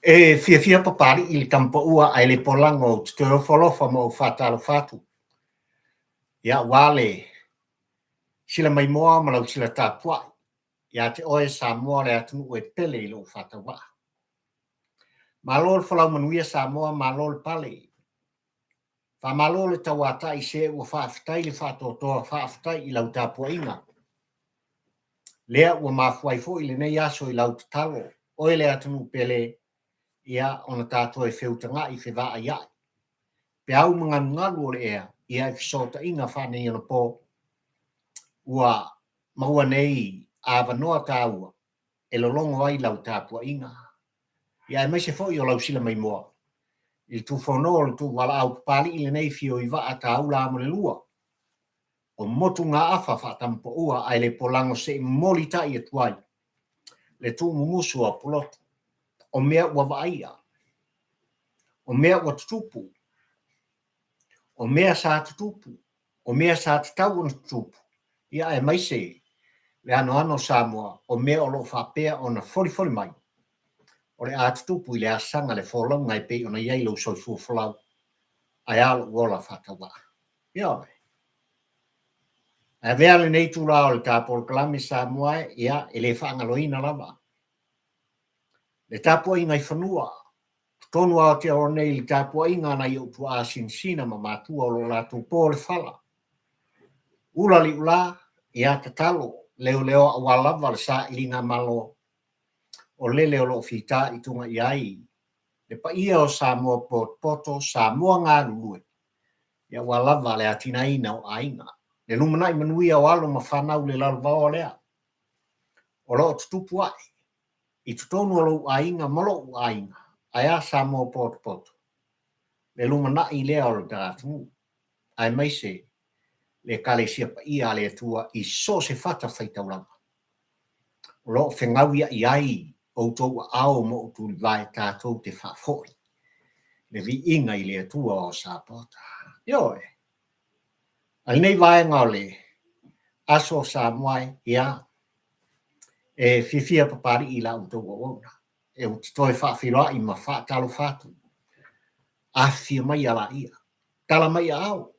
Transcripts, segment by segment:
E fiafia Papalii i le tamapaua ae le polago ou te toe ofo alofa ma ou faatalofa atu. Ia aua le sila maimoa ma lau sila tapuai ia te oe Samoa le atunuu e pele i lou faatauvaa. Malo le folau manuia Samoa, malo le pale. Faamalo le tauatai se ua faafetai le faatoatoa, faafetai i lau tapuaiga. Lea ua mafua ai foi lenei aso i lau tatalo, oe le atunuu pele, ia ona ta toe feutaga'i fevaaia'i. Peau ma galugalu o le ea, ia i fesootaiga faaneionapo ua maua nei avanoa taua e lologo ai lau tapuaiga, ia aemaise foi o lau sila maimoa i le tufono o le tuuvalaau Papalii lenei fio i vaa taula amo le lua o motugaafa faatamapaua ae le polago se i momoli tai atu ai le tuumumusu o Pulotu o mea ua vaaia, o mea ua tutupu, o mea sa tutupu, o mea sa tatau ona tutupu, ia aemaise le anoano o Samoa o mea o lo o faapea ona folifoli mai o le a tutupu i le asaga le folauga e pei ona i ai lou soifua folau ae a lou ola faatauvaa. Ioe. Ae avea lenei itula o le ta polokalame Samoa e, ia, e le faagaloina lava le tapuaiga i fanua totonu o Aotearoa nei i le tapuaiga a nai ou tuaa sinasina ma matua o lo o latou po le fala. Ula liula, ia tatalo, leoleo aua lava le sailiga malo o lele o lo o fitaituga i ai le paia o Samoa potopoto, Samoa galulue, ia aua lava le atinaeina o aiga, le lumanai manuia o alo ma fanau le lalovaoa lea o lo o tutupu ae i totonu o lou aiga ma lou aiga, ae a Samoa potopoto, le lumanai lea o le atunuu, aemaise le Ekalesia paia a le Atua i so o se fatafaitaulaga o lo o fegauia'i ai outou aao ma outou tulivae tatou te faafoi le viiga i le Atua o Sapaota. Ioe. A lenei vaega o le aso o Samoa e, ia, e fiafia Papalii i la outou auauna. E ou te toe faafeiloai ma faatalofa atu. Afifio mai alaia. Tala mai aao.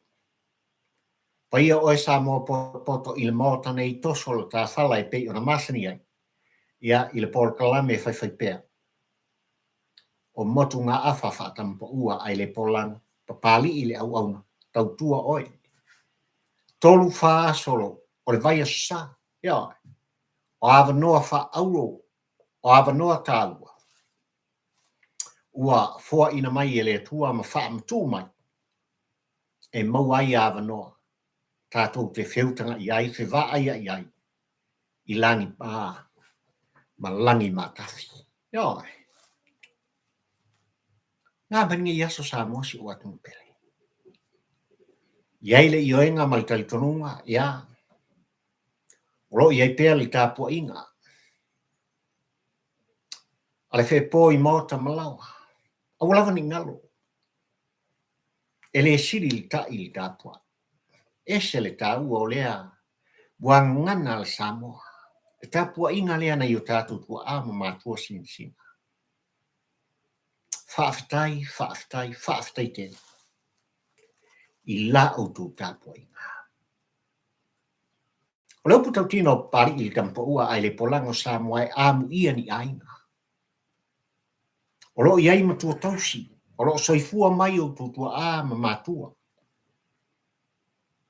Paia oe Samoa potopoto i le Maota nei toso le tafala e pei ona masani ai, ia, i le polokalame faifaipea o motugaafa faatamapaua ae le polago, Papalii le auauna, tautua oe. Tolu fa aso o le vaiaso sa, ioe, o avanoa faaauro, o avanoa taua ua foaina mai e le Atua ma faamatuu mai e maua ai avanoa tatou te feutaga'i ai, fevaaia'i ai i lagipā ma lagi matafi. Ioe. Ngā mai lenei aso Samoa si ou atunuu pele. I ai le ioega ma le talitonuga, ia, o lo o i ai pea le tapuaiga a le feepo i maota ma laoa. Aua lava ne i galo. E le sili le ta'i i le tapuai. Ese le taua o lea muagagana a le Samoa, le tapuaiga lea nai o tatou tuaa ma matua sinasina. Faafetai, faafetai, faafetai tele i la outou tapuaiga. O le upu tautino o Papalii i le tamapaua ae le polago Samoa e amuia ni aiga. O lo o i ai matua tausi, o lo o soifua mai outou tuaa ma matua.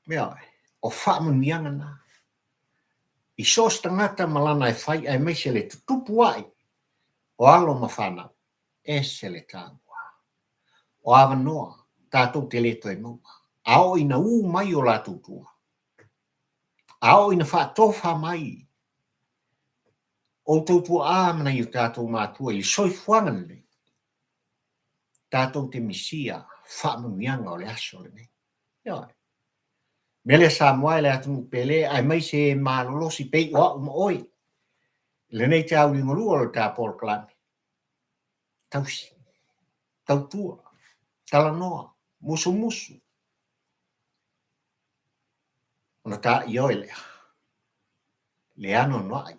Ioe, o faamanuiaga na. I so o se tagata ma lana e fai aemaise le tutupu ae o alo ma fanau, ese le taua. O avanoa tatou te le toe maua, a oo ina ū mai o latou tua, a oo ina faatofa mai outou tuaa ma nai o tatou matua i le soifuaga lenei, tatou te misia faamanuiaga o le aso lenei. Ioe. Mea lea Samoa e le atunuu pele aemaise e malolosi pei o au ma oe i lenei tauligalua o le ta polokalame. Tausi, tautua, talanoa, musumusu, ona ta ioe lea le anoanoai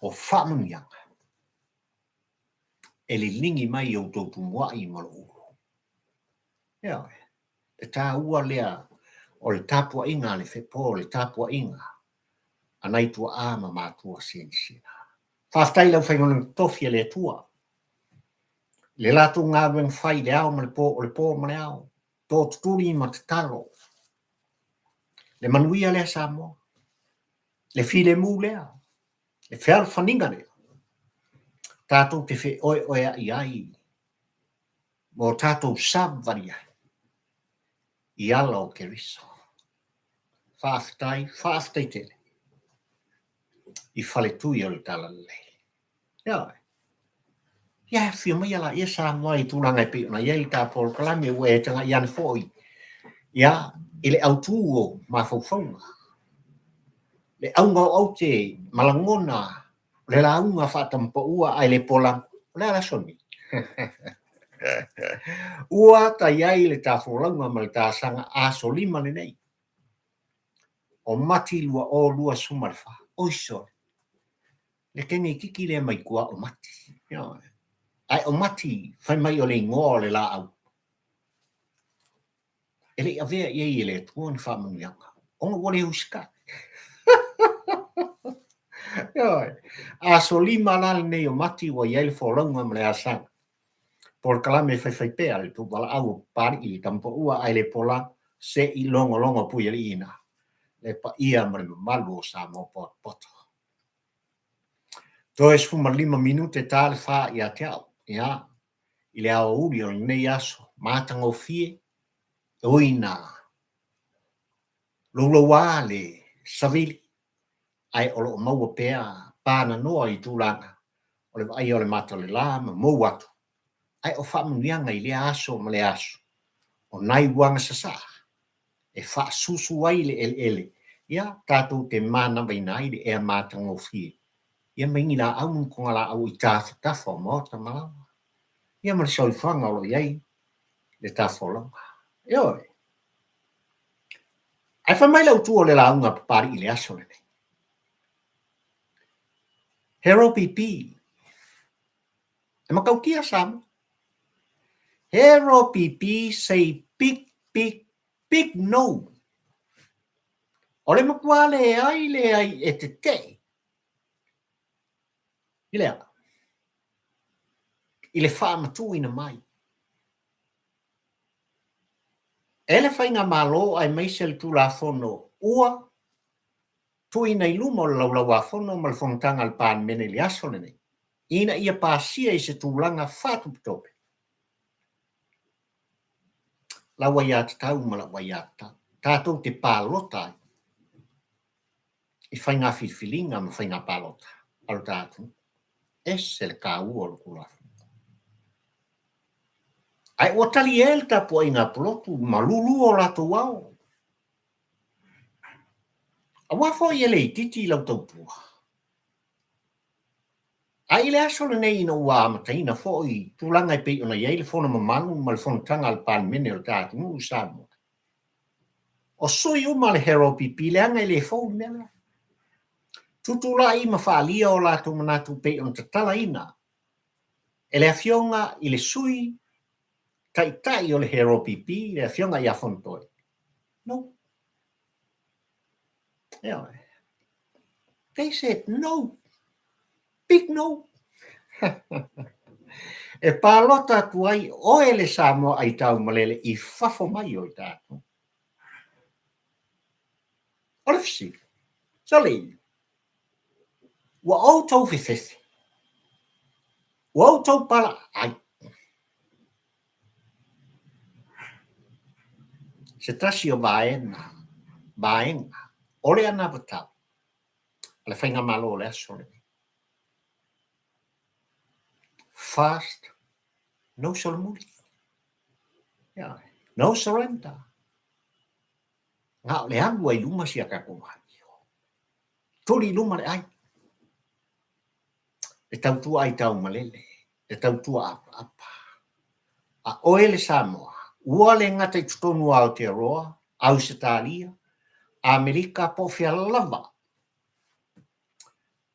o faamanuiaga. e liligi mai i outou tumuai ma lou ulu. Ioe, le taua lea o le tapuaiga a le fepo, le tapuaiga a nai tuaa ma matua sinasina. Faafetai i le aufaigaluega totofi a le Atua i le latou galuega fai i le ao ma le po, o le po ma le ao, tootutuli ma tatalo. Le manuia lea Samoa, le filemu lea, le fealofaniga lea, tatou te feoeoeai ai ma o tatou savali ai i ala o Keriso. Faafetai, faafetai tele i faletui o le Talalelei. Ioe. Ia afifio mai laia Samoa i tulaga e pei ona i ai le ta polokalame ua e tagai ane foi ia i le autu o mafaufauga, le auga o aute ma lagona o le lauga faatamapaua ae le polagu. O le a le aso lenei? Ua ta i ai le ta folauga ma le ta asaga aso lima lenei o Mati 2024. Oi sole, le teine itiiti lea mai tua o Mati. Ae o Mati fai mai o le igoa o le laau e le i avea i ai e le Atua ni faamanuiaga, ona ua le usitai. Ioe. Aso lima la lenei o Mati ua i ai le folauga ma le asaga. Polokalame faifaipea le tou valaau o Papalii le Tamapaua ae le pola se i logologo puialiiina le paia ma le mamalu o Samoa potopoto. Toe 15 minute ta le fa ia te au, ia, i le aoauli o lenei aso matagofie, e ui ina louloua le savili, ae o lo o maua pea pananoa i tulaga o le vaaia o le mata o le la ma mou atu, ae o faamanuiaga i lea aso ma lea aso, o nai uaga sasaa e faasusu ai le eleele, ia, tatou te manavaina ai le ea matagofie, ia mai ni laau ma ni togalaau i tafatafa o maota ma laoa, ia ma le soifuaga o lo o i ai le tafolauga. Ioe. Ae fai mai le autu o le lauga a Papalii i le aso lenei. He ropipi e matautia Samoa. He ropipi say big, big, big no. O le matua leai leai e tetee i le a? I le faamatuuina mai e le Faigamalo aemaise le Tulafono ua tuuina i luma o le Laulau-a-Fono ma le Fonotaga a le Palemene i le aso lenei, ina ia pasia i se tulaga faatopetope lau aiatatau ma lau aiatatau, tatou te palota ai i faiga filifiliga ma faiga palota a lo ta atunuu. Ese le taua o le Tulafono. Ae ua talie le tapuaiga a Pulotu ma lulu o latou ao. Aua foi e le itiiti lau tautua. A i le aso lenei ina ua amataina foi tulaga e pei ona i ai le fono mamalu ma le fonotaga a le Palemene o le ta atunuu i Samoa, o sui uma a le HRPP leaga e le fou le mea lea. Tutulai ma faaalia o latou manatu pei ona tatalaina e le Afioga i le Sui Taitai o le HRPP, le Afioga ia Fonotoe. No. Ioe. They said no. Big no. E palota atu ai oe le Samoa aitau malele i fafo mai o le tatou. O le fesili, sole, ua outou fefefe, ua outou palaaai. Se tasi o vaega, vaega o le anavatau a le Faigamalo o le aso lenei. First, no solomuli. Yeah. No surrender. Na o le alu ai i luma si a tatou amio. Tuli i luma le ai. Le tautua aitaumalele, le tautua apaapa. A oe le Samoa, ua le gata i totonu o Aotearoa, Ausetalia, Amerika po o fea lava.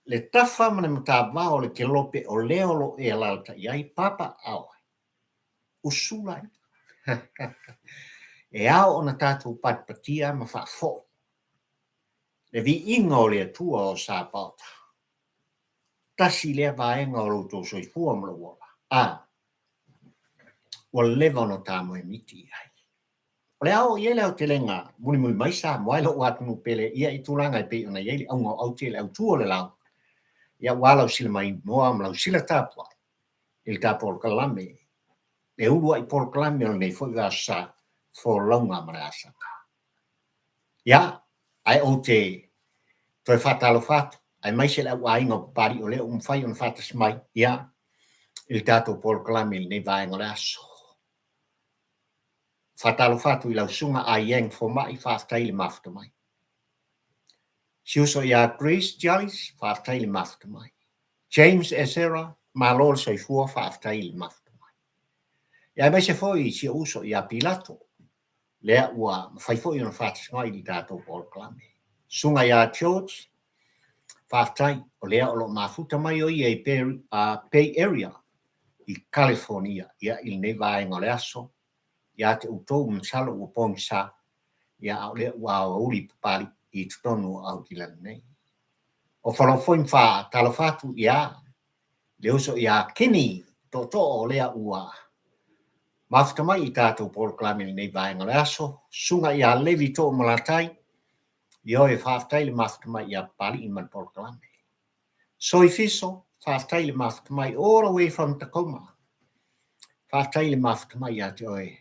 Le tafa ma le matavao o le kelope o lea o lo o e alaalatai ai, Papa, aoe. Usula ia. E ao ona tatou patipatia ma faafoi le viiga o le Atua o Sapaota. Tasi lea vaega o lo outou soifua ma lou ola, a ua leva ona ta moemiti i ai. O le a oo i ai le aotelega mulimuli mai Samoa e lou atunuu pele ia i tulaga e pei ona i ai le auga o aute le autu o le lauga, ia aua lau sila maimoa ma lau sila tapuai i le ta polokalame, le uluai polokalame o lenei foi vaiaso sa folauga ma le asaga. Ia, ae ou te toe faatalofa atu, aemaise le au aiga o Papalii o lea ua mafai ona faatasi mai, ia, i le tatou polokalame i lenei vaega o le aso. Faatalofa atu i lau susuga Ai Eng Fomai, faafetai le mafuta mai. Si uso ia Grace Jollies, faafetai le mafuta mai. James Esera, malo le soifua, faafetai le mafuta mai. Ia aemaise foi si ou uso ia Pilato, lea ua mafai foi ona faatasi mai i le tatou polokalame. Susuga ia George, faafetai o lea o lo o mafuta mai o ia i Bay Area i California ia i lenei vaega o le aso. Ia te outou masalo ua pogisa, ia a o lea ua aoauli Papalii i totonu o Aukilani nei. O falo foi ma faatalofa atu ia le uso ia Kini Tootoo o lea ua mafuta mai i tatou polokalame i lenei vaega o le aso. Susuga ia Levi Toomalatai, ioe, faafetai le mafuta mai ia Papalii ma le polokalame. Soi Fiso, faafetai le mafuta mai all the way from Tacoma. Faafetai le mafuta mai ia te oe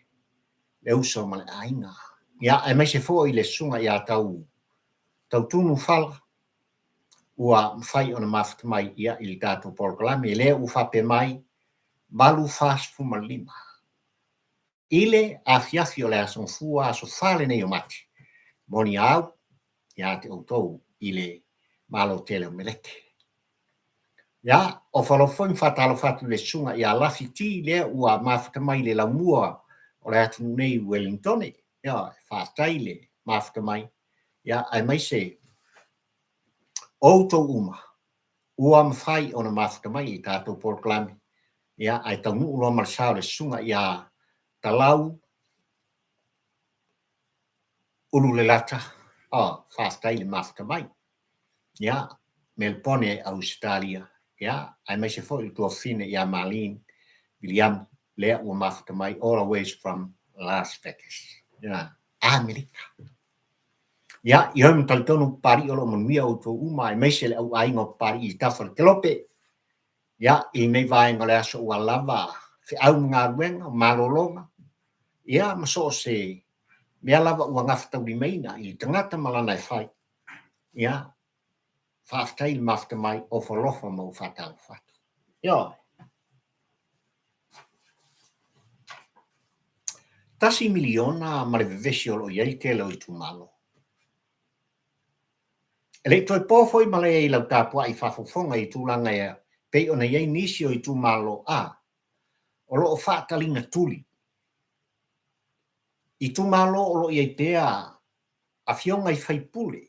le uso ma le aiga. Ia, aemaise foi le susuga ia Tau Tautunu Fala, ua mafai ona mafuta mai ia i le tatou polokalame lea ua faapea mai 8:45 i le afiafi o le Aso Gafua, aso 4 lenei o Mati, moni au ia te outou i le Malo tele o Meleke. Ia, o falofa foi ma faatalofa atu i le susuga ia Lafi T lea ua mafuta mai i le laumua o le atunuu nei i Ueligitone. Ia, faafetai le mafuta mai. Ia, aemaise outou uma ua mafai ona mafuta mai i le tatou polokalame. Ia, ae taunuu loa ma le sa o le susuga ia Talau Ululelata. Oh, faafetai le mafuta mai. Ia, Melebone Ausetalia. Ia, aemaise foi le tuafafine ia Marlene Viliamu, lea ua mafuta mai all the ways from Las Vegas. Ia, Amerika. Ia, ioe ma talitonu Papalii o lo o manuia outou uma, aemaise le au aiga o Papalii i tafa o le kelope. Ia, i lenei vaega o le aso ua lava feau ma galuega, malologa, ia, ma so o se mea lava ua gafataulimaina i le tagata ma lana e fai. Ia, faafetai le mafuta mai, ofo alofa ma ou faatalofa atu. Ioe. $1 miliona ma le vevesi o lo o i ai le tele o itumalo. E le i toe po foi malae i lau tapuai faafofoga i tulaga e pei ona i ai nisi o itumalo a o lo o faataliga tuli. Itumalo o lo o i ai pea afioga i faipule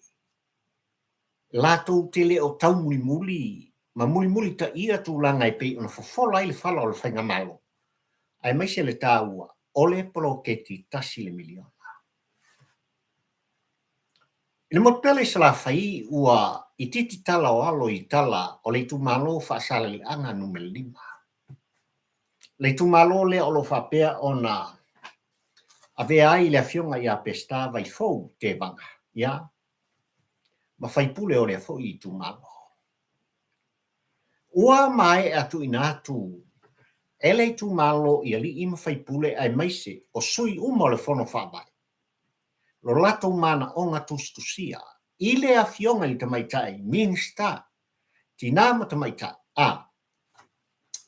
latou te le o taumulimuli ma mulimulitaia tulaga e pei ona fofola ai le fala o le faigamalo, aemaise le taua o le poloketi $1 miliona. I le motu pele i Salafai ua itiiti tala o alo i tala o le itumalo Faasaleleaga Nu.5. Le itumalo lea o lo o faapea ona avea ai le afioga ia Peseta Vaifou Tevaga, ia, ma faipule o lea foi itumalo. Ua maea tuuina atu e le itumalo i alii ma faipule aemaise o sui uma o le Fono Faavae lo latou manaoga tusitusia i le afioga i le tamaitai Minisita Tinā ma Tamaitai a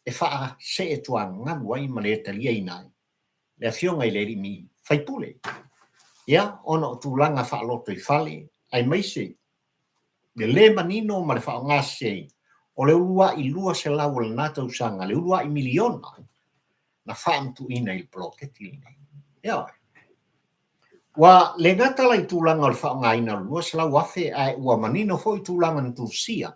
e faasee tuagalu ai ma le taliaina ai le afioga i le alii faipule, ia, ona o tulaga faalotoifale aemaise le lē manino ma le faaaogaseseina o le uluai 200 o lena tausaga, le uluai miliona na faamatuuina i le poloketi lenei. Ioe. Ua le gata la i tulaga o le faaaogaina o le 200,000, ae ua manino foi tulaga na tusia.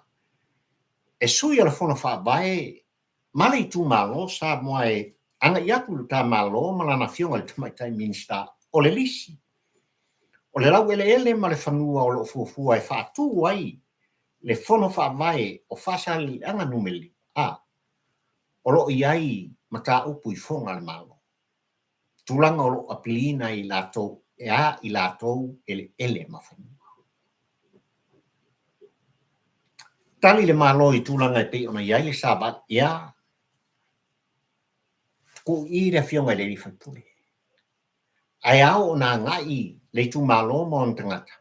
E sui o le Fono Faavae ma le itumalo Samoa e agai atu i le ta Malo ma lana Afioga i le Tamaitai Minisita o le lisi o le laueleele ma le fanua o lo o fuafua e faatu ai le Fono Faavae o Faasaleleaga Nu.5, a o lo o i ai mataupu i foga a le Malo, tulaga o lo o apiliina ai latou e a i latou eleele ma fanua. Tali le Malo i tulaga e pei ona i ai le savali, ia, tuu i le Afioga i le alii faipule. Ae ao ona agai le itumalo ma ona tagata,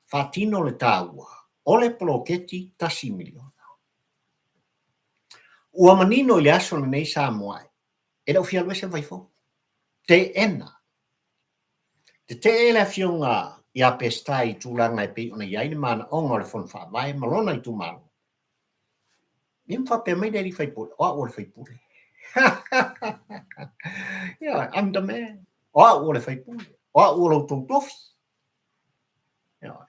faatino le taua o le poloketi $1 miliona. Ua manino i le aso lenei Samoa e le o fia alu ese Vaifono. Teena. Tetee le Afioga ia Peseta i tulaga e pei ona i ai le manaoga o le Fono Faavae ma lona itumalo. Ia ma faapea mai le alii faipule, o au o le faipule. Yeah, I'm the man. O au o le faipule. O au o lo outou tofi. Yeah.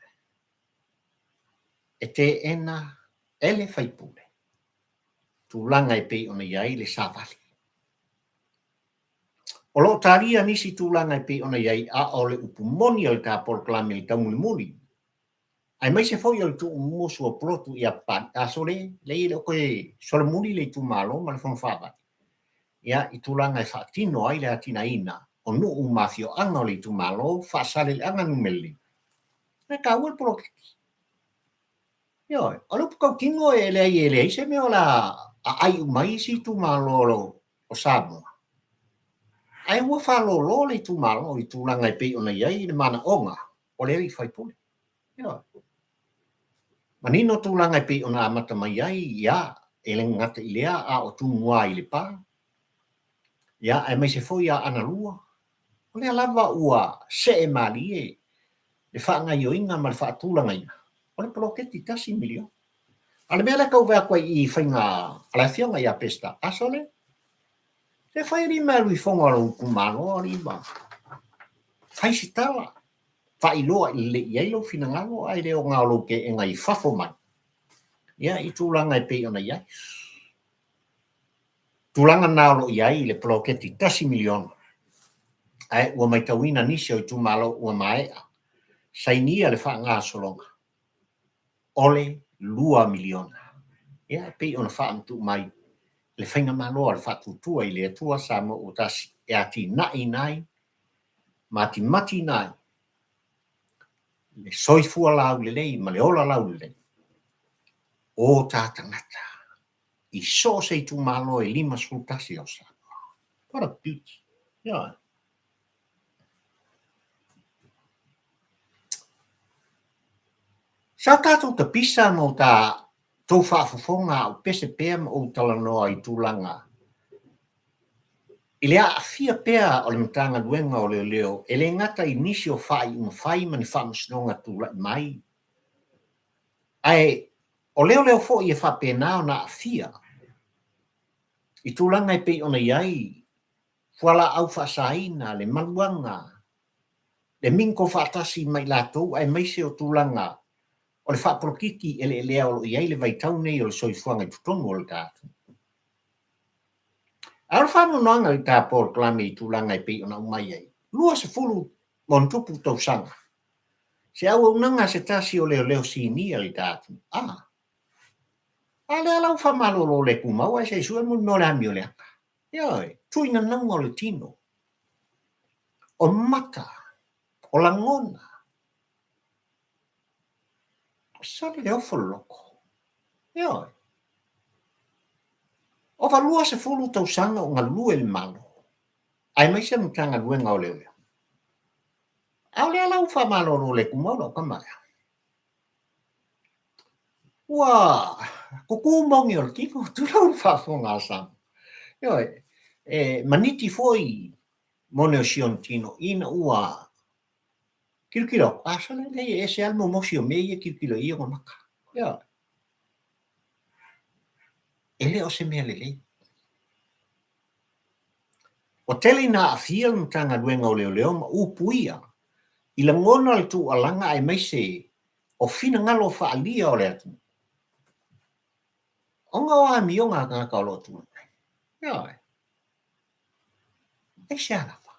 E teena e le faipule tulaga e pei ona i ai le savali. O lo o talia nisi tulaga e pei ona i ai, a o le upu moni o le ta polokalame i le taumulimuli, aemaise foi o le tuumumusu o polotu i Apapali, a sole, leai e le o toe solomuli le itumalo ma le Fono Faavae, ia, i tulaga e faatino ai le atinaeina o nuu ma afioaga o le itumalo Faasaleleaga numera 5. E taua le poloketi. Ioe, o le upu tautino e leai e leai se mea o le a aai uma ai isi itumalo o Samoa, ae ua faalolo le itumalo i tulaga e pei ona i ai le manaoga o le alii faipule. Ioe. Manino tulaga e pei ona amata mai ai, ia, e le gata i lea a o Tumua i Lepa, ia, aemaise foi Aana Lua, o lea lava ua see malie le faagaoioiga ma le faatulagaina o le poloketi $1 miliona. A o le mea lea e tau vaai atu ai i faiga a le Afioga ia Peseta, a sole, se fai alii ma e alu i fono a lou itumalo alii ma fai se tala, faailoa lelei i ai lou finagalo ae le o na o lou teena i fafo mai, ia, i tulaga e pei ona i ai. Tulaga na o lo o i ai le poloketi $1 miliona, ae ua matauina nisi o itumalo ua maea sainia le faagasologa o le $2 miliona. Ia, e pei ona faamatuu mai le Faigamalo a le Faatuatua i le Atua Samoa ua Tasi e atinaeina ai ma atimatiina ai le soifua laulelei ma le ola laulelei o ta tagata i so o se itumalo e 51 o Samoa. What a beauty. Yeah. Sa tatou tapisa ma o ta tou faafofoga a o pese pea ma ou talanoa i tulaga i le aafia pea o le Matagaluega o Leoleo e le gata i nisi o faaiuga fai ma ni faamasinoga tulai mai, ae O leoleo foi e faapena ona aafia i tulaga e pei ona i ai fualaau faasaina, le maluaga, le mingo faatasi ma i latou aemaise o tulaga o le faapolokiki eleelea o lo o i ai le vaitau nei o le soifuaga i totonu o le ta atunuu. A o le faanoanoaga i le ta polokalame i tulaga e pei ona aumai ai, 20 ma ona tupu tausaga Se auaunaga a se tasi o leoleo sinia i ta atunuu. A! A lea la ua faamalolo le tumau ae se i sue mo le mea o le amio leaga. Ioe, tuinanauga o le tino, o mata, o lagona. Sole le ofo le loto. Ioe. Ova 20 tausaga o galue i le Malo, aemaise le Matagaluega o Leoleo. A o lea la ua faamalolo le tumau lau tama ea. Ua kukū moni o le tino, tulou le faafofoga a Samoa. Ioe, e maniti foi mone o si ona tino ina ua tilotilo atu, a sole, leai e ese lava le momosi o mea ia e tilotilo i ai ona maka. Ioe. E le o se mea lelei. Ua tele ina aafia le Matagaluega o Leoleo ma upuia i lagona le tuualaga aemaise o finagalo faaalia o le atunuu. Ona o amioga a tagata o lo o tulai mai. Ioe. Aisea lava?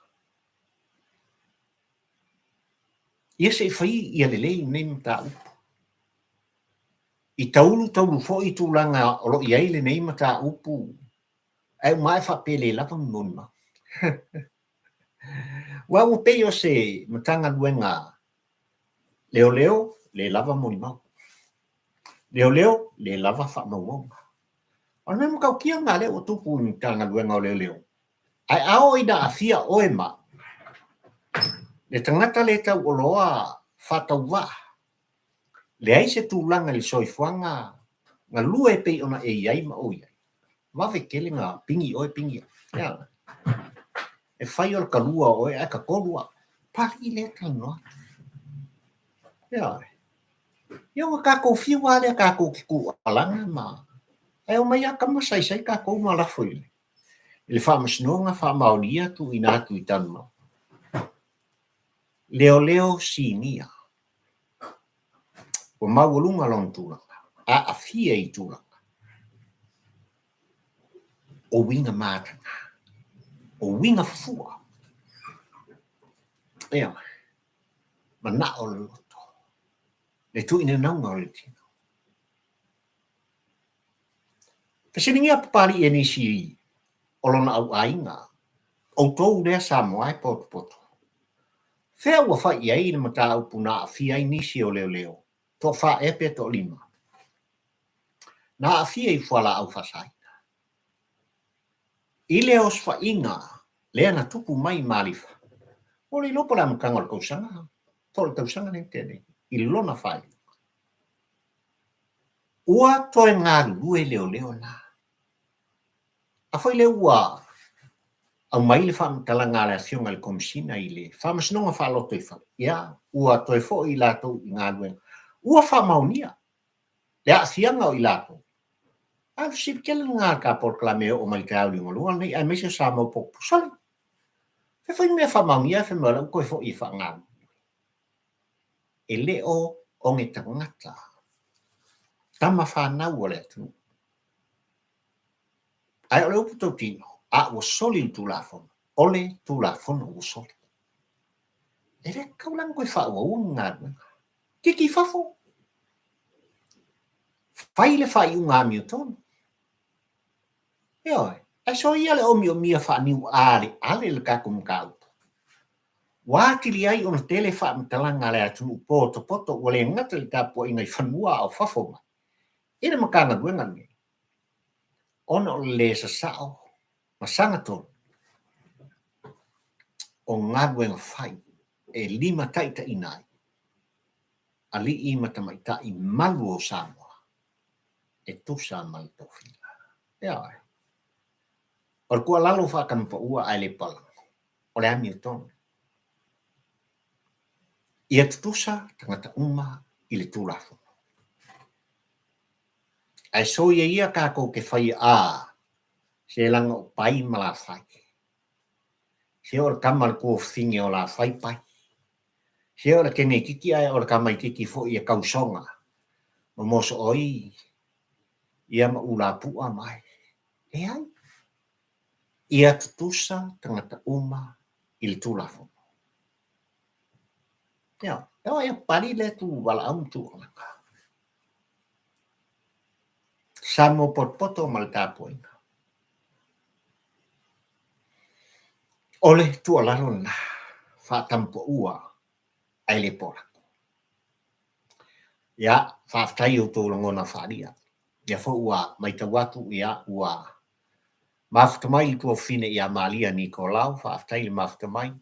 Ia se i fai ia lelei lenei mataupu. I taulu taulu foi tulaga o lo o i ai lenei mataupu, ae uma ae faapea e le lava ni molimau. Aua ua pei o se Matagaluega leoleo, le lava molimau. Leoleo, le lava faamaumauga. O le mea matautia lena lea ua tupu i le Matagaluega o Leoleo, ae a oo ina aafia oe ma au, le tagata le tauoloa faatauvaa, leai se tulaga i le soifuaga galue e pei ona e i ai ma ou i ai, vave tele na pigi oe pigi au. E fai o le talua o oe ae tatolu au. Papalii lea talanoa atu. Ioe. Ia ona tatou fiu lava lea tatou te tuualaga ma ae omai lava tama saisai tatou ma lafo i le faamasinoga faamaonia tuuina atu i Tanumau. Leoleo sinia. Ua maualuga lona tulaga, aafia i tulaga o uiga mataga, o uiga fufua. Ioe. Manao o le loto, le tuuinanauga o le tino. Fesiligia Papalii e nisi o lona auaiga, Outou lea Samoa e potopoto, fea ua fai i ai le mataupu na aafia ai nisi o leoleo, toafa ea pe toalima, na aafia i fualaau faasaina? I le osofaiga lea na tupu mai i Malifa, ua le iloa po o le amataga o le tausaga po o le tausaga lea na tea nei, i lona faaiuga. Ua toe galulue leoleo la. A foi lea ua aumai le faamatalaga a le Afioga i le Komesina i le Faamasinoga Faalotoifale, ia, ua toe foi i latou i galuega. Ua faamaonia le aafiaga o i latou. A o le fesili tele lena a le ta polokalame e oo mai i le taeao liugalua lenei, aemaise o Samoa potopoto. Sole! Fea foi mea faamaonia ae fai mai o la ua toe foi e faagalulue. E le o o ni tagata tama fanau a le atunuu. Ae o le upu tautino, a ua soli le Tulafono, o le Tulafono ua soli. E le tatau la ona toe faaauaua ni galuega. Kiki i fafo! Fai le faaiuga amiotonu. Ioe, ae soia le omiomia faaniualeale le tatou mataupu. Ua atili ai ona tele faamatalaga a le atunuu potopoto ua le gata i le tapuaiga i fanua a o fafo mai i le Matagaluega lenei, ona o le le sasao ma sagatonu o galuega fai e limataitaiina ai alii ma tamaitai malu o Samoa e tusa ma le tofiga. Ioe. O le tuualalo faatamapaua ae le palago, o le amiotonu. Ia tutusa tagata uma i le Tulafono. Ae soia ia tatou te faia a se laga o Pai ma Lafai. Se o le tama a le tuafafine o Lafai Pai. Se o le teneititi ae o le tamaititi foi e tausoga ma mosooi ia ma ulapua mai. Leai. Ia tutusa tagata uma i le Tulafono. Ia, e o ia pali lea tu valaau ma tuualaga. Samoa potopoto ma le tapuaiga. O le tuualalo lena, faatamupaua ae le polago. Ia, faafetai i outou lagona faaalia. Ia foi ua matau atu, ia, ua mafuta mai le tuafafine ia Malia Nikolao, faafetai le mafuta mai.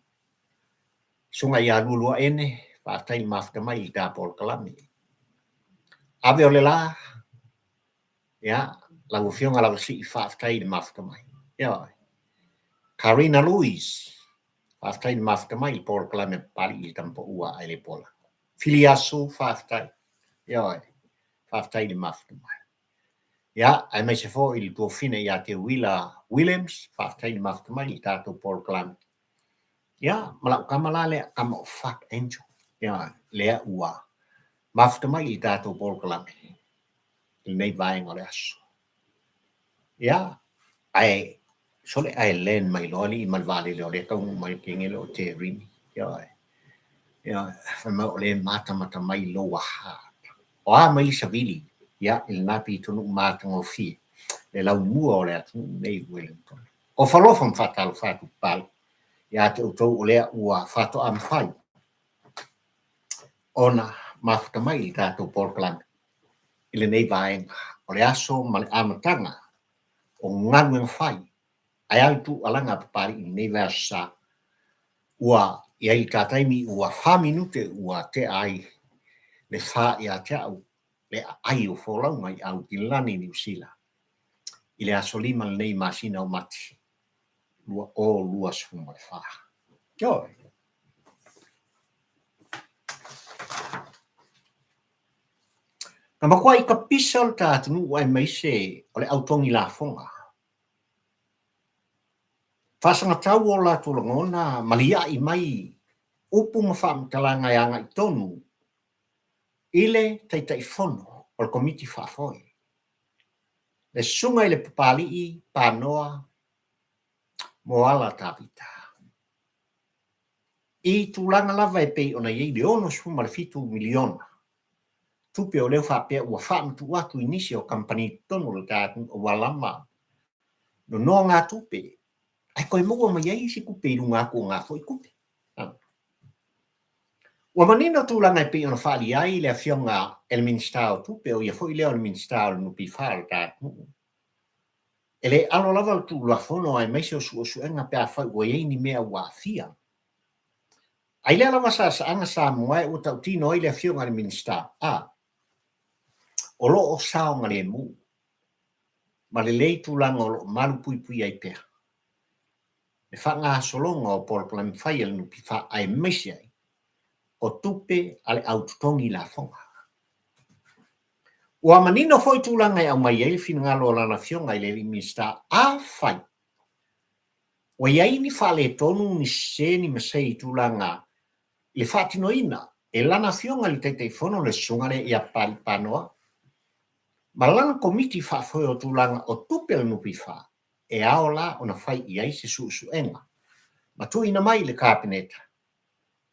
Susuga ia Lualuaene, faafetai le mafuta mai i le ta polokalame. Ave o le la, ia, lau Afioga Lavasii, faafetai le mafuta mai. Ioe. Karina Louis, faafetai le mafuta mai i le polokalame a Papalii i le Tamapaua ae le Polago. Filiaso, faafetai. Ioe. Faafetai le mafuta mai. Ia, aemaise foi le tuafafine ia Teuila Williams, faafetai le mafuta mai i le tatou polokalame. Ia, ma lau tama la lea, tama o Fuck Angel. Ia, lea ua mafuta mai i le tatou polokalame i lenei vaega o le aso. Ia, ae sole ae land mai loa alii ma le vaalele o lea e taunuu mai le kene lea o Terini. Ioe. Ioe, fai mai o lea e matamata mai lower heart. O a mai le savili, ia, i lena pitonuu matagofie le laumua o le atunuu lenei i Wellington. Ofa alofa ma faatalofa atu Papalii ia te outou o lea ua faatoa mafai ona mafuta mai i le tatou polokalame i lenei vaega o le aso ma le amataga o galuega fai ae a le tuualaga a Papalii i lenei vaiaso sa ua i ai le ta taimi ua fa minute ua tea ai le fa ia te au le aai o folauga i Aukilani, Niu Sila i le aso 5 lenei masina o Mati 2024. Ioe. Na matuai tapisa le ta atunuu aemaise o le au togi lafoga. Faasagatau o latou lagona ma lia'i mai upu ma faamatalaga e agai tonu i le Taitaifono o le Komiti Faafoe, le Susuga i le Papali'i Panoa Moala Tavita. I tulaga lava e pei ona i ai le $67 miliona tupe o lea faapea ua faamatuu atu i nisi o kamupani i totonu o le ta atunuu aua lava nonogatupe ae toe maua mai ai isi tupe i luga atu o na foi tupe. Ua manino tulaga e pei ona faaalia ai le Afioga e le Minisita o Tupe, o ia foi lea o le Minisita o le NPF o le ta atunuu, e le alo lava le Tulafono aemaise o suesuega pe afai ua i ai ni mea ua aafia. A i lea lava saasaaga Samoa ua tautino ai le Afioga i le Minisita, a o lo o saogalemu ma lelei tulaga o lo o malupuipuia ai pea le faagasologa o polokalame fai a le NPF aemaise ai o tupe a le au totogi lafoga. Ua manino foi tulaga e aumai ai le finagalo o lana Afioga i le alii Minisita, afai Ua i ai ni faaletonu, ni sese, ni masei i tulaga i le faatinoina e lana Afioga i le Taitaifono le Susuga lea ia Papalii Panoa ma lana Komiti Faafoe o Tulaga o Tupe a le NPF e ao la ona fai i ai se suesuega ma tuuina mai i le Kapeneta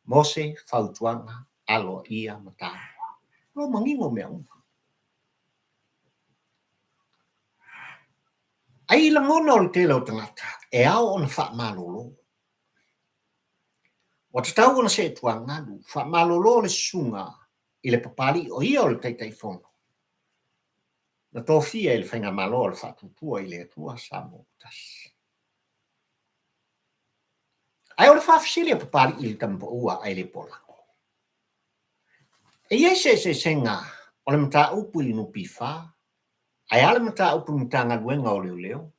mo se fautuaga aloaia ma taua. O lo o manino mea uma. Ai lagona o le tele o tagata e ao ona faamalolo. Ua tatau ona seetuagalu, faamalolo le susuga i le Papalii o ia o le Taitaifono na tofia e le Faigamalo a le Faatuatua i le Atua Samoa ua Tasi. Ae o le faafesili a Papalii i le tama paua ae le polago. E i ai se eseesega o le mataupu i le NPF Ae a le mataupu i le Matagaluega o Leoleo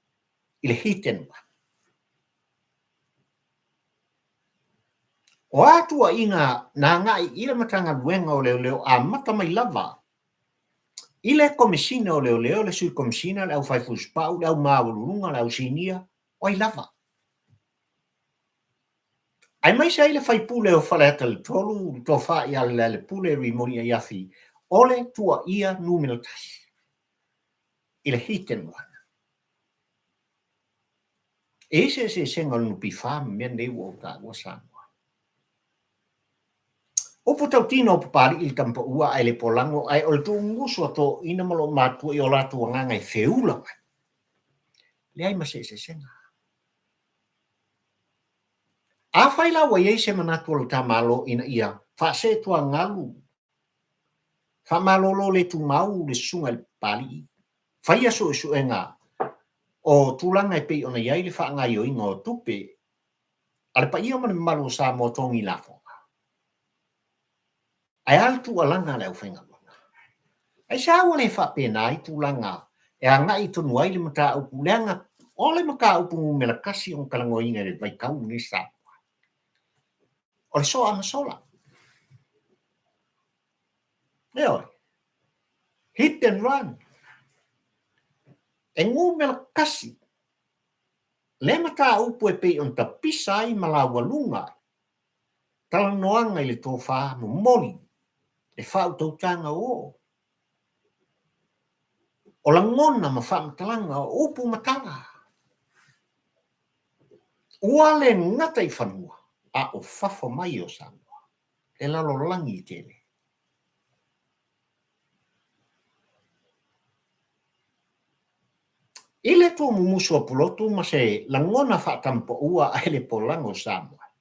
i le hit and run? O a tuuaiga na agai i le Matagaluega o Leoleo amata mai lava i le Komesina o Leoleo, le Sui Komesina, le Aufaifusupau, le Aumaualuluga, le Ausinia, o ai lava? Aemaise ai le faipule o Faleata le 3, le Tofa ia Lealailepule Rimoni Aiafi, o le tuuaia numera tasi i le hit and run. E i ai se eseesega o le NPF ma mea nei ua ou taua Samoa. Upu tautino o Papalii i le tama paua ae le polago ae o le tuumusu a toeaiina ma loomatutua i o latou agaga e feula mai. Leai ma se eseesega. Afai la ua i ai se manatu o le ta Malo ina ia faaseetuagalu, faamalolo le tumau le susuga i le Papalii, faia suesuega o tulaga e pei ona i ai le faagaoioiga o tupe a le paia ma le mamalu o Samoa togi lafoga. Ae a le tuualaga a le aufaigaluega? Aisea ua le faapena ai tulaga e agai tonu ai le mataupu leaga o le mataupu numera tasi ona talanoaina i le vaitau lenei Samoa, o le soa ma sola. Ioe. Hit and run. E numera tasi le mataupu e pei ona tapisa ai ma laualuga ai talanoaga i le tofa momoli le faautautaga o. O lagona ma faamatalaga, o upu ma tala. Ua le gata i fanua, a o fafo mai o Samoa, le lalolagi tele. I le tuumumusu o Pulotu ma se lagona faatampoua ae le polago o Samoa,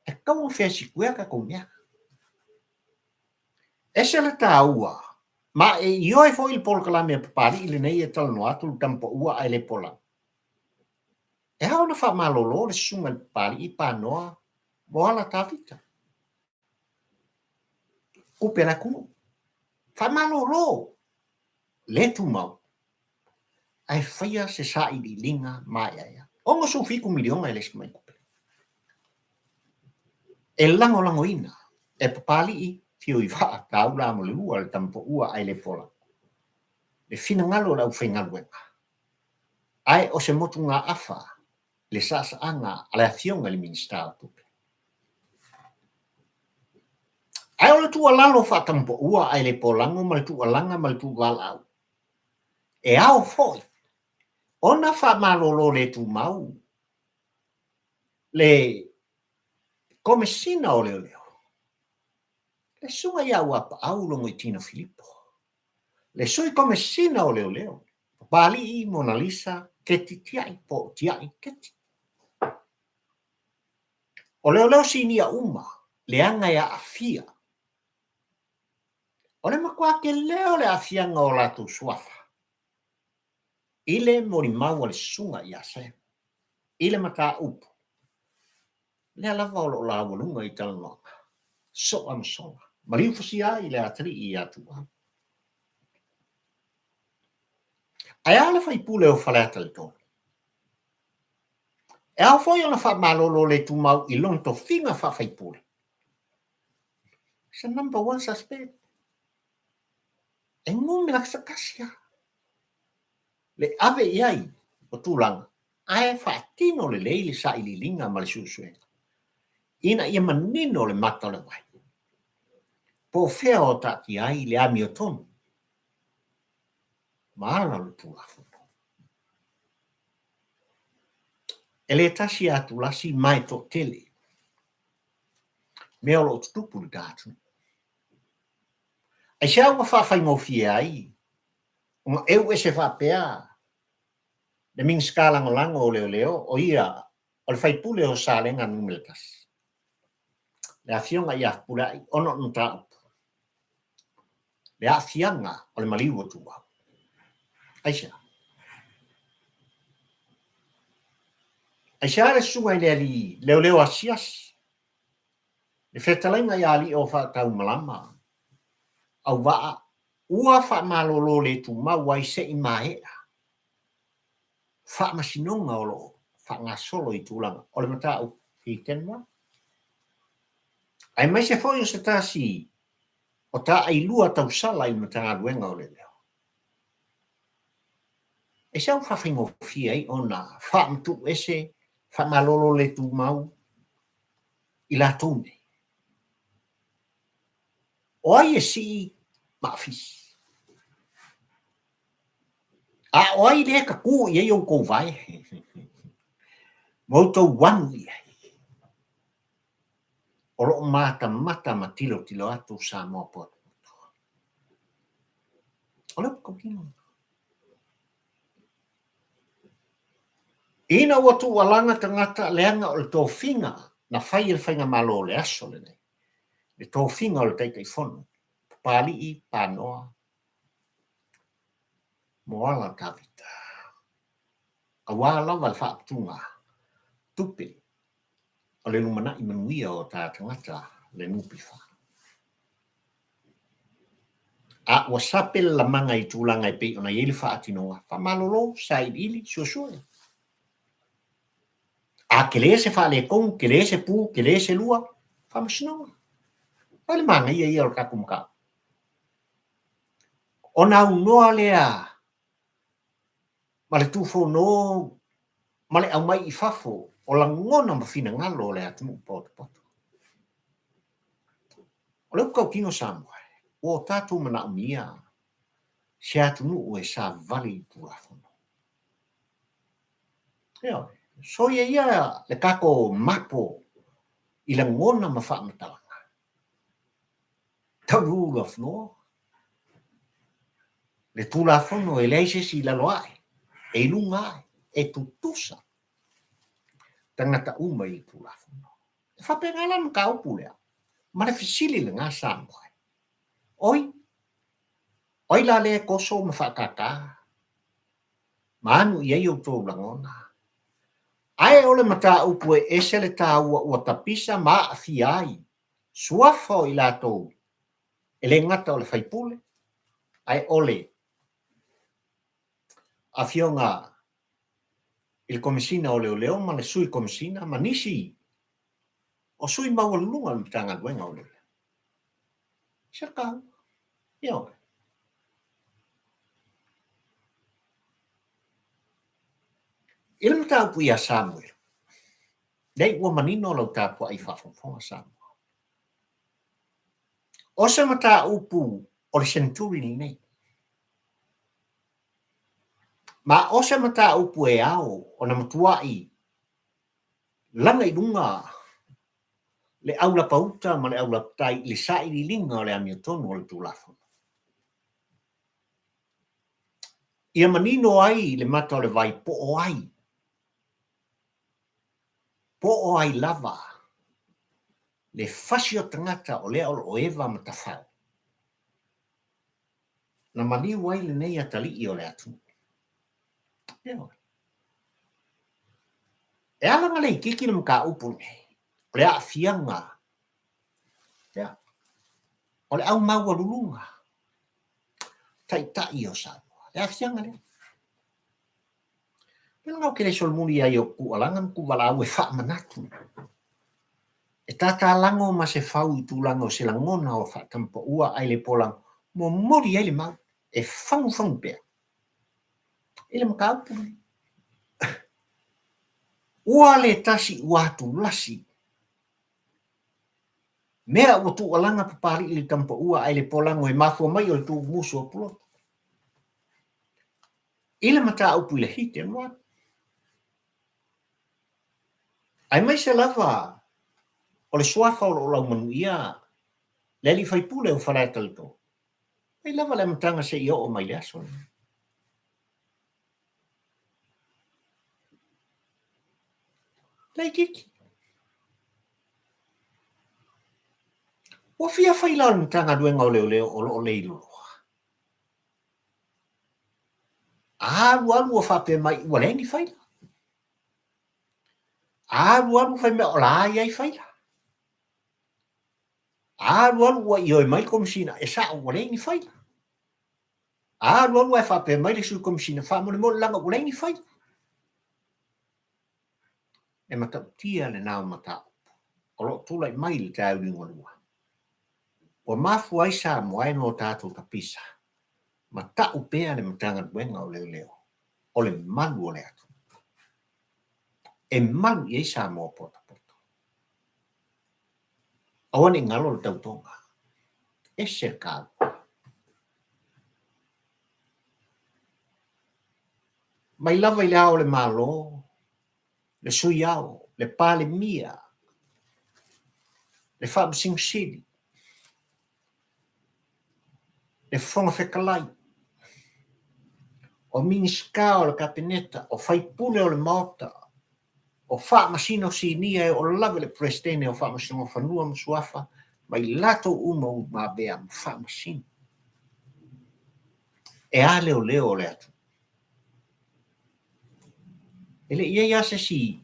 e tatau ona fair sikuea tatou mea. Ese le taua, ma e ioe foi le polokalame a Papalii lenei e talanoa atu le tampoua ae le polago. E ao ona faamalolo le susuga i le Papalii Panoa Moala Tavita. Tupe a le atunuu. Faamalolo le tumau ae faia se sailiiliga maeaea. $67 miliona e le o se tamai tupe. E lagolagoina e Papalii Fiauivaa Taula Amolelua le tamapoua ae le pola le finagalo o le aufaigaluega, ae o se motugaafa le saasaaga a le Afioga i le Minisita o Tupe. Ae o le tuualalo faatampoua ae le polago ma le tuualaga ma le tuuvalaau, e ao foi ona faamalolo le tumau le Komesina o Leoleo, le Susuga ia Auapaau Logoitino Filipo, le Sui Komesina o Leoleo, Papalii Monalisa Keti Tiai po o Tiai Keti. O leoleo sinia uma, leaga e aafia. O le matua tele o le aafiaga o latou suafa i le molimau a le susuga ia Sam i le mataupu lea lava o lo o laualuga i talanoaga soa ma sola, maliu fasia ai le atalii ia Tuua. Ae a le faipule o Faleata le 3? E ao foi ona faamalolo le tumau i lona tofiga faafaipule. It's a number one suspect. E numera tasi lava le ave i ai o tulaga ae faatino lelei le sailiiliga ma le suesuega ina ia manino le mata o le vai. Po o fea o taatia ai le amiotonu ma ala o le Tulafono. E le tasi a tulasi ma e toatele mea o lo o tutupu i le ta atunuu. Aisea ua faafaigofie ai ona eu ese faapea le Minisita Lagolago o Leoleo, o ia o le faipule o Salega Nu.1, le Afioga ia Fepuleai, ona o le mataupu, le aafiaga o le maliu o Tuau. Aisea? Aisea le susuga i le alii leoleo asiasi, le fetalaiga ia Aliiofaataumalama, Auvaa, ua faamalolo le tumau ai se i maea faamasinoga o lo o faagasolo i tulaga o le mataupu hit and run. Aemaise foi o se tasi o taailua tausala i le Matagaluega o Leoleo. Aisea ua faafaigofie ai ona faamatuu ese, faamalolo le tumau i latou nei? O ai e sii ma afisi? A o ai lea e tatū i ai outou vae ma outou anu i ai? O lo o matamata ma tilotilo atu Samoa potopoto. O le upu tautino lena. Ina ua tuualaga tagata leaga o le tofiga na fai e le Faigamalo o le aso lenei, le tofiga o le Taitaifono, Papalii Panoa Moala Tavita, aua lava le faaputuga tupe o le lumanai manuia o ta tagata le NPF. A ua sape le lamaga i tulaga e pei ona i ai le faatinoga, faamalolo, sailiili, suesue. A tele se faaletonu, tele se pu, tele se lua, faamasinoga. Fai le manaia ia o le tatou mataupu. Ona aunoa lea ma le tufono ma le aumai i fafo o lagona ma finagalo o le atunuu potopoto. O le upu tautino Samoa, ua o tatou manaomia. Se atunuu e savali i le Tulafono. Ioe. Soia ia le tatou mapo i lagona ma faamatalaga. The rule of law, le Tulafono e leai se isi i lalo ae, e i luga ae, e tutusa tagata uma i le Tulafono. E faapena la le mataupu lea, ma le fesili lena Samoa e. Oi, o ai la lea e toso ma faatata ma anu i ai outou lagona? Ae o le mataupu e ese le taua ua tapisa ma aafia ai suafa o i latou e le gata o le faipule, ae o le Afioga i le Komesina o Leoleo ma le Sui Komesina ma nisi o sui maualuluga o le Matagaluega o Leoleo. Se le taua. Ioe. I le mataupu ia Samuel, Nei ua manino lau tapuai faafogafoga Samoa. O se mataupu o le seneturi lenei. Ma o se mataupu e ao ona matuai laga i luga le aulapauta ma le aulapatai i le sailiiliga o le amiotonu o le Tulafono. Ia manino ai le mata o le vai po o ai Po o ai lava le fasi o tagata o lea o lo o eva ma tafau, na maliu ai lenei atalii o le atunuu. Ioe. E ala ona le itiiti le mataupu lenei, o le aafiaga, ia, o le au maualuluga, taitai o Samoa, le aafiaga lea. Pea ou te le solomuli ai o tuualaga ma tuuvalaau e faamanatu, e tatalago ma se fau i tulaga o se lagona o faatamapaua ae le polago, momoli ai le mau e fagufagu pea i le mataupu lenei. Ua le tasi ua atulasi mea ua tuualaga Papalii i le tamapaua ae le polago e mafua mai o le tuumusu o Pulotu. I le mataupu i le hit and run. Aemaise lava o le suafa o lo o laumanuia le alii faipule o Faleata le 3, mai lava le amataga seia oo mai le aso lenei. Laitiiti. Ua fia faila o le Matagaluega o Leoleo o lo o leiloloa. Alu alu ua faapea mai ua leai ni faila. Alu alu fai mai o la e i ai faila. Alu alu ua ioe mai le Komesina, e sao ua leai ni faila. Alu alu ae faapea mai le Sui Komesina, faamolemole leaga ua leai ni faila. E matautia lena o mataupu o lo o tulai mai i le taeao liugalua. Ua mafua ai Samoa e no tatou tapisa ma tau pea le Matagaluega o Leoleo o le malu o le atunuu. E malu i ai Samoa potopoto. Aua ne i galo le tautoga. Ese le taua. Mai lava i le Ao o le Malo, le Sui Ao, le Palemia, le Faamasino Sili, le Fofoga Fetalai, o Minisita o le Kapeneta, o Faipule o le Maota, o Faamasino Sinia e oo lava i le Peresetene o Faamasinoga o Fanua ma Suafa ma i latou uma ua avea ma Faamasino. E a leoleo o le atunuu? E le i i ai lava se isi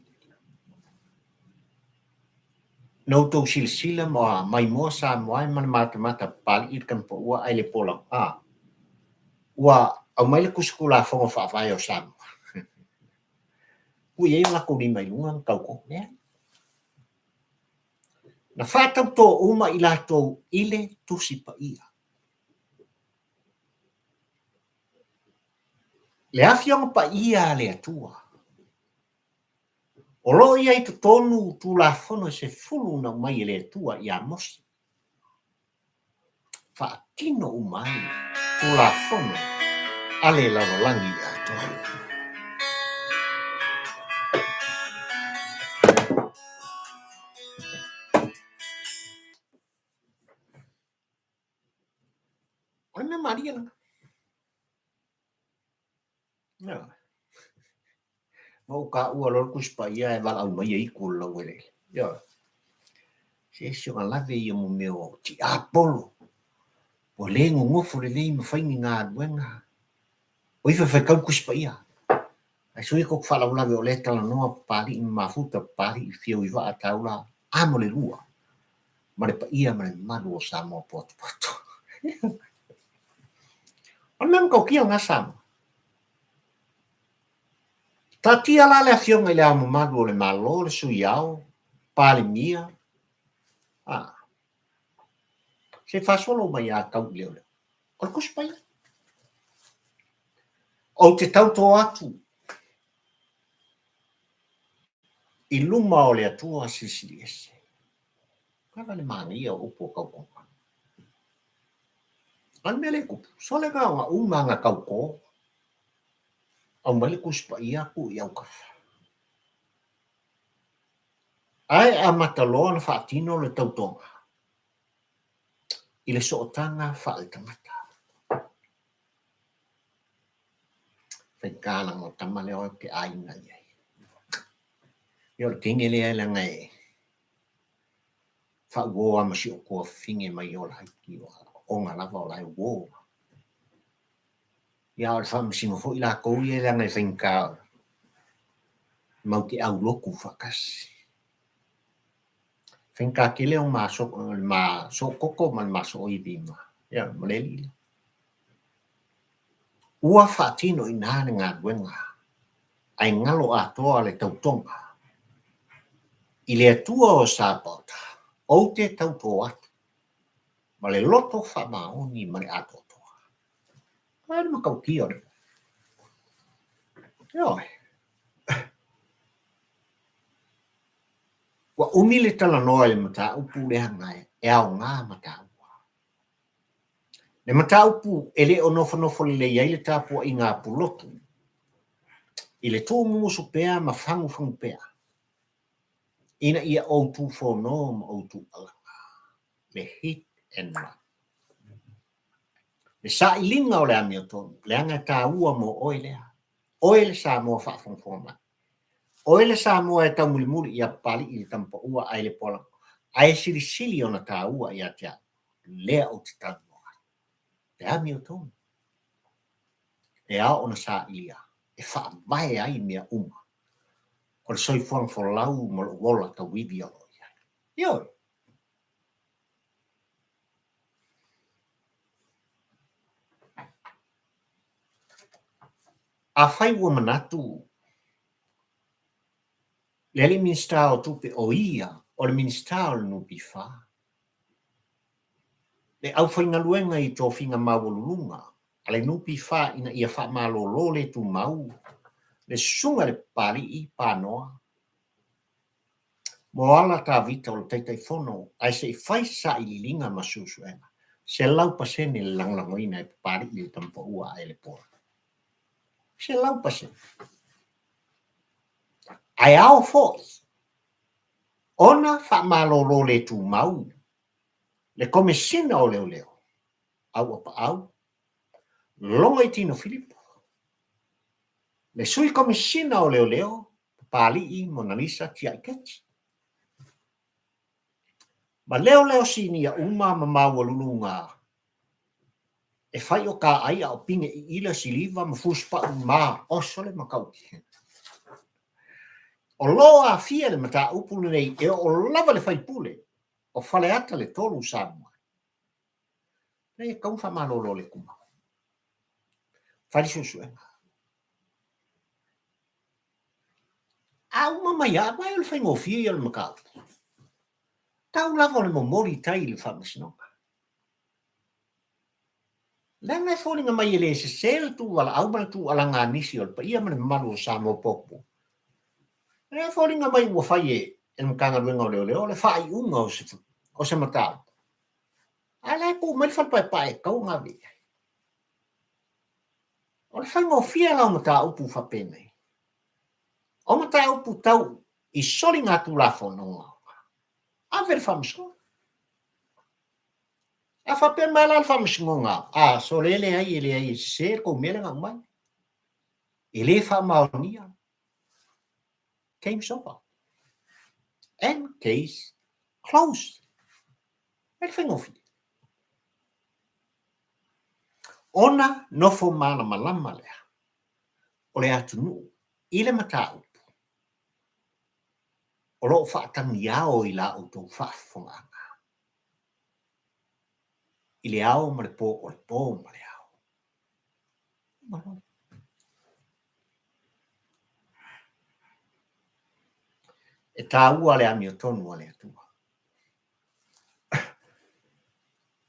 na outou silasila ma maimoa Samoa e ma le matamata Papalii le Tamapaua ae le Polau a ua aumai le Tusi Tulafono Faavae o Samoa. Ua i ai o latou lima i luga na tauto. Leai. Na faatauto uma i latou i le Tusi Paia. Le Afioga Paia a le Atua. O lo o i ai i totonu Tulafono e sefulu na aumai e le Atua ia Mose. Faatino uma ai Tulafono. a le lalolagi atoa. O le mea malie lena. Ioe. Ma ou taua loa le Tusi Paia e valaau mai e itu o le laueleele. Ioe. Se ese ona lave ia mo mea o tiapolo. Ua le nonofo lelei ma fai ni galuega. O ifo e faitau le Tusi Paia. Ae sui tou te faalavelave o lea e talanoa Papalii ma mafuta Papalii fiu i vaa taula a mo le lua ma le paia ma le mamalu o Samoa poatopoato. O le mea matautia lena Samoa. Taatia la le Afioga i Le Ao Mamalu o le Malo, le Sui Ao, Palemia, a, se i faasolo mai lava tau i leoleo. O le Tusi Paia. Ou te tautō atu i luma o le Atua Silisili Ese. Lava le manaia o upu o tautoga. A o le mea lea e tupu, sole na ona uma ana tautō, aumai le Tusi Paia tuu i autafa. Ae amata loa ona faatino le tautoga i le sootaga faaletagata. Faigata leaga o le tama lea ou te aiga i ai. Ia o le teine lea leaga e faauo lava ma si ou tuafafine mai ola iti, o aoga lava o la e uo. Ia a o le faamasino foi latou ia leaga e faigata matou te aulotu faatasi. Faigata tele o le ma soototo ma le ma sooivi ma, ia, ma le alii lea. Ua faatino i ina le galuega, ae galo atoa le tautoga i le Atua o Sapaota, ou te tautō atu ma le loto faamaoni ma le atoatoa. Ai le matautia o le mea. Ioe. Ua umi le talanoa i le mataupu leaga e aoga ma taua. Le mataupu e le o nofonofo lelei ai le tapuaiga a Pulotu i le tuumumusu pea ma fagufagu pea ina ia ou tufono ma ou tuualaga, le hit and run. Le sailiga o le amiotonu, leaga e taua mo oe lea, oe le Samoa faafogafoga mai. Oe le Samoa e taumulimuli ia Papalii le Tamapaua ae le Poalago, ae silisili ona taua ia te au, lea ou te talanoa ai. Le amiotonu e ao ona sailia e faavae ai mea uma o le soifuaga folau ma lou ola tauivi o lo o i ai. Ioe! Afai ua manatu le alii Minisita o Tupe o ia o le Minisita o le NPF, le aufaigaluega i tofiga maualuluga a le NPF ina ia faamalolo le tumau le Susuga i le Papalii Panoa Moala Tavita o le Taitaifono ae se i fai se sailiiliga ma suesuega, 100% le lagolagoina e Papalii le Tamapaua ae le Pola. 100%. Ae ao foi ona faamalolo le tumau le Komesina o Leoleo, Auapaau, Logoitino Filipo, le Sui Komesina o Leoleo, Papalii Monalisa Tiai Keti. Ma leoleo sinia uma ma maualuluga e fai o ka ai a o pine iila siliva ma fusupau ma oso le matautia. O lo o aafia le mataupu lenei e oo lava le faipule o Faleata le 3 Samoa. Leai, e tatau ona faamalolo le tumau. Fai le suesuega. A uma mai lava, aua o le faigofie ia o le mataupu. Tau lava o le momoli i tai i le faamasinoga. Leaga e foliga mai e le sese le tuuvalaau ma le tuualaga a nisi o le paia ma le mamalu o Samoa potu. E foliga mai ua fai e le Matagaluega o Leoleo le faaiuga o se mataupu. A o la e tuu mai le fale paepae e tatau ona ave i ai. O le faigofie la o mataupu faapenei, o mataupu tau i soligatulafono, ave i le Faamasinoga. A faapea mai la le Faamasinoga, a sole e leai e leai e sese le tou mea lea na aumai, e le faamaonia, game's over and case closed. E le faigofie. Ona nofo malamalama lea o le atunuu i le mataupu o lo o faatagiao i la outou faafofogaaga i le ao ma le po, o le po ma le ao. E taua le amiotonu a le Atua.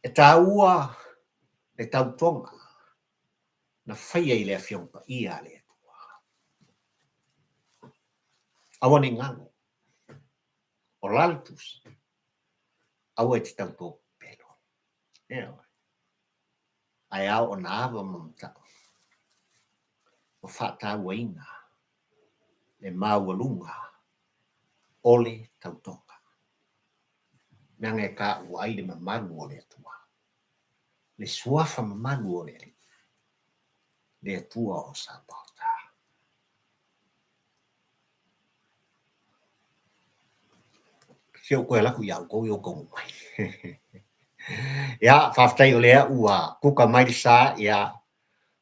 E taua le tautoga na faia i le Afioga Paia a le Atua. Aua ne i galo, o la le tusi, aua e te tauto pepelo. Ioe. Ae ao ona ava ma matau ma faatauaina le maualuga o le tautoga. Leaga e taua ai le mamalu o le Atua, le suafa mamalu o le Alii, le Atua o Sapaota. Se ou toe alu atu ia outou i o outou mai. Ia, faafetai o lea ua kuka mai le sa, ia,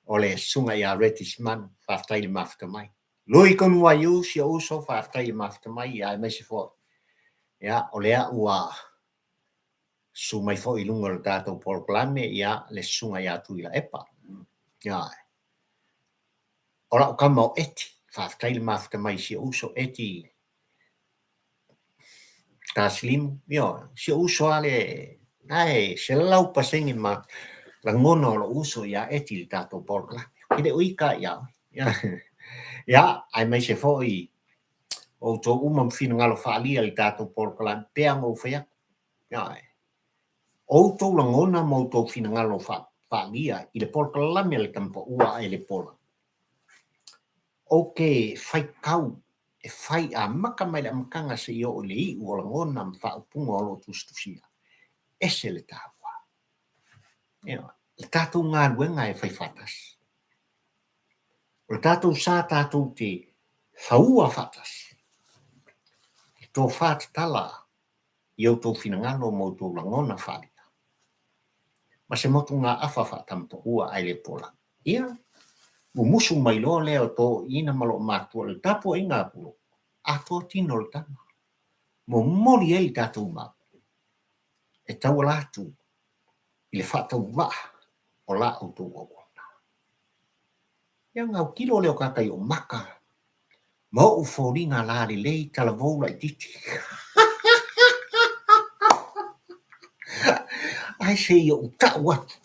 o le susuga ia Reti Simanu, faafetai le mafuta mai. Lui Konuaiu, si ou uso, faafetai le mafuta mai, ia, aemaise foi, ia, o lea ua susu mai foi i luga o le tatou polokalame, ia, le susuga ia Tuilaepa. Ia, o lau tama o Eti, faafetai le mafuta mai i si ou uso Eti Tasilimu, ioe, si ou uso lava lea, ae 100% ma lagona o lou uso ia Eti i le tatou polokalame. Ou te le o ita ia oe. Ia, aemaise foi o outou uma ma finagalo faaalia i le tatou polokalame, pei lava ona ou fai atu. Ioe. O outou lagona ma outou finagalo faaalia i le polokalame a le Tama Paua ae le pola, ou te faitau e fai amata mai le amataga seia oo i le iu o lagona ma faaupuga o lo o tusitusia. Ese le taua. Ioe. Le tatou galuega e fai faatasi. O le tatou sa tatou te faua faatasi. Le tofa tatala i outou finagalo ma outou lagona faaalia. Ma se motugaafa faatamapaua ae le pola. Ia, mumusu mai loa lea o toeaiina ma loomatua i le tapuaiga a Pulou, atoa tino o le tama, momoli ai le tatou mau e tauala atu i le faatauvaa o la outou auauna. Ia ona autilo lea o tagata i ou maka ma ou foliga lalelei talavou laititi. Ae se i ou tau atu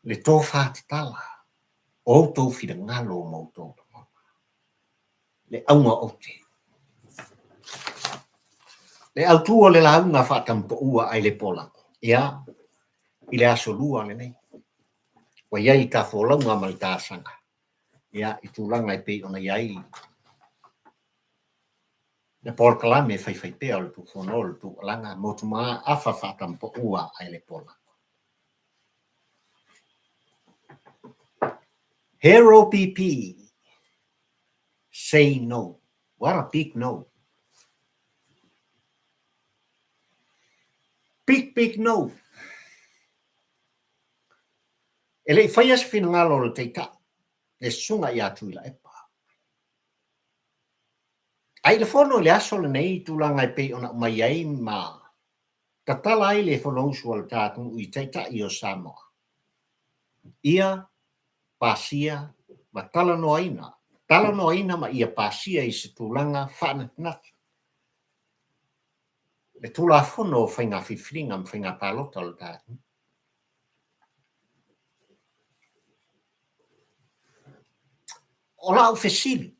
le tofa tatala o outou finagalo ma outou lagona. Le auga o te. Le autu o le lauga faatamapaua ae le polago. Ia, i le aso lua lenei, ua i ai le ta folauga ma le ta asaga, ia, i tulaga e pei ona i ai le polokalame faifaipea o le Tufono o le Tuualaga Motumaga-afa faatamapaua ae le polago. Hero PP, say no. What a big no. Big, big no. E le i faia se finagalo o le Taitai, le Susuga ia Tuilaepa. A i le fono i le aso lenei i tulaga e pei ona aumai ai ma tatala ai le Fonousu a le ta atunuu i Taitai o Samoa, ia pasia ma talanoaina, talanoaina ma ia pasia i se tulaga faanatinati le Tulafono o Faiga Filifiliga ma Faiga Palota o le ta atunuu. O lau fesili,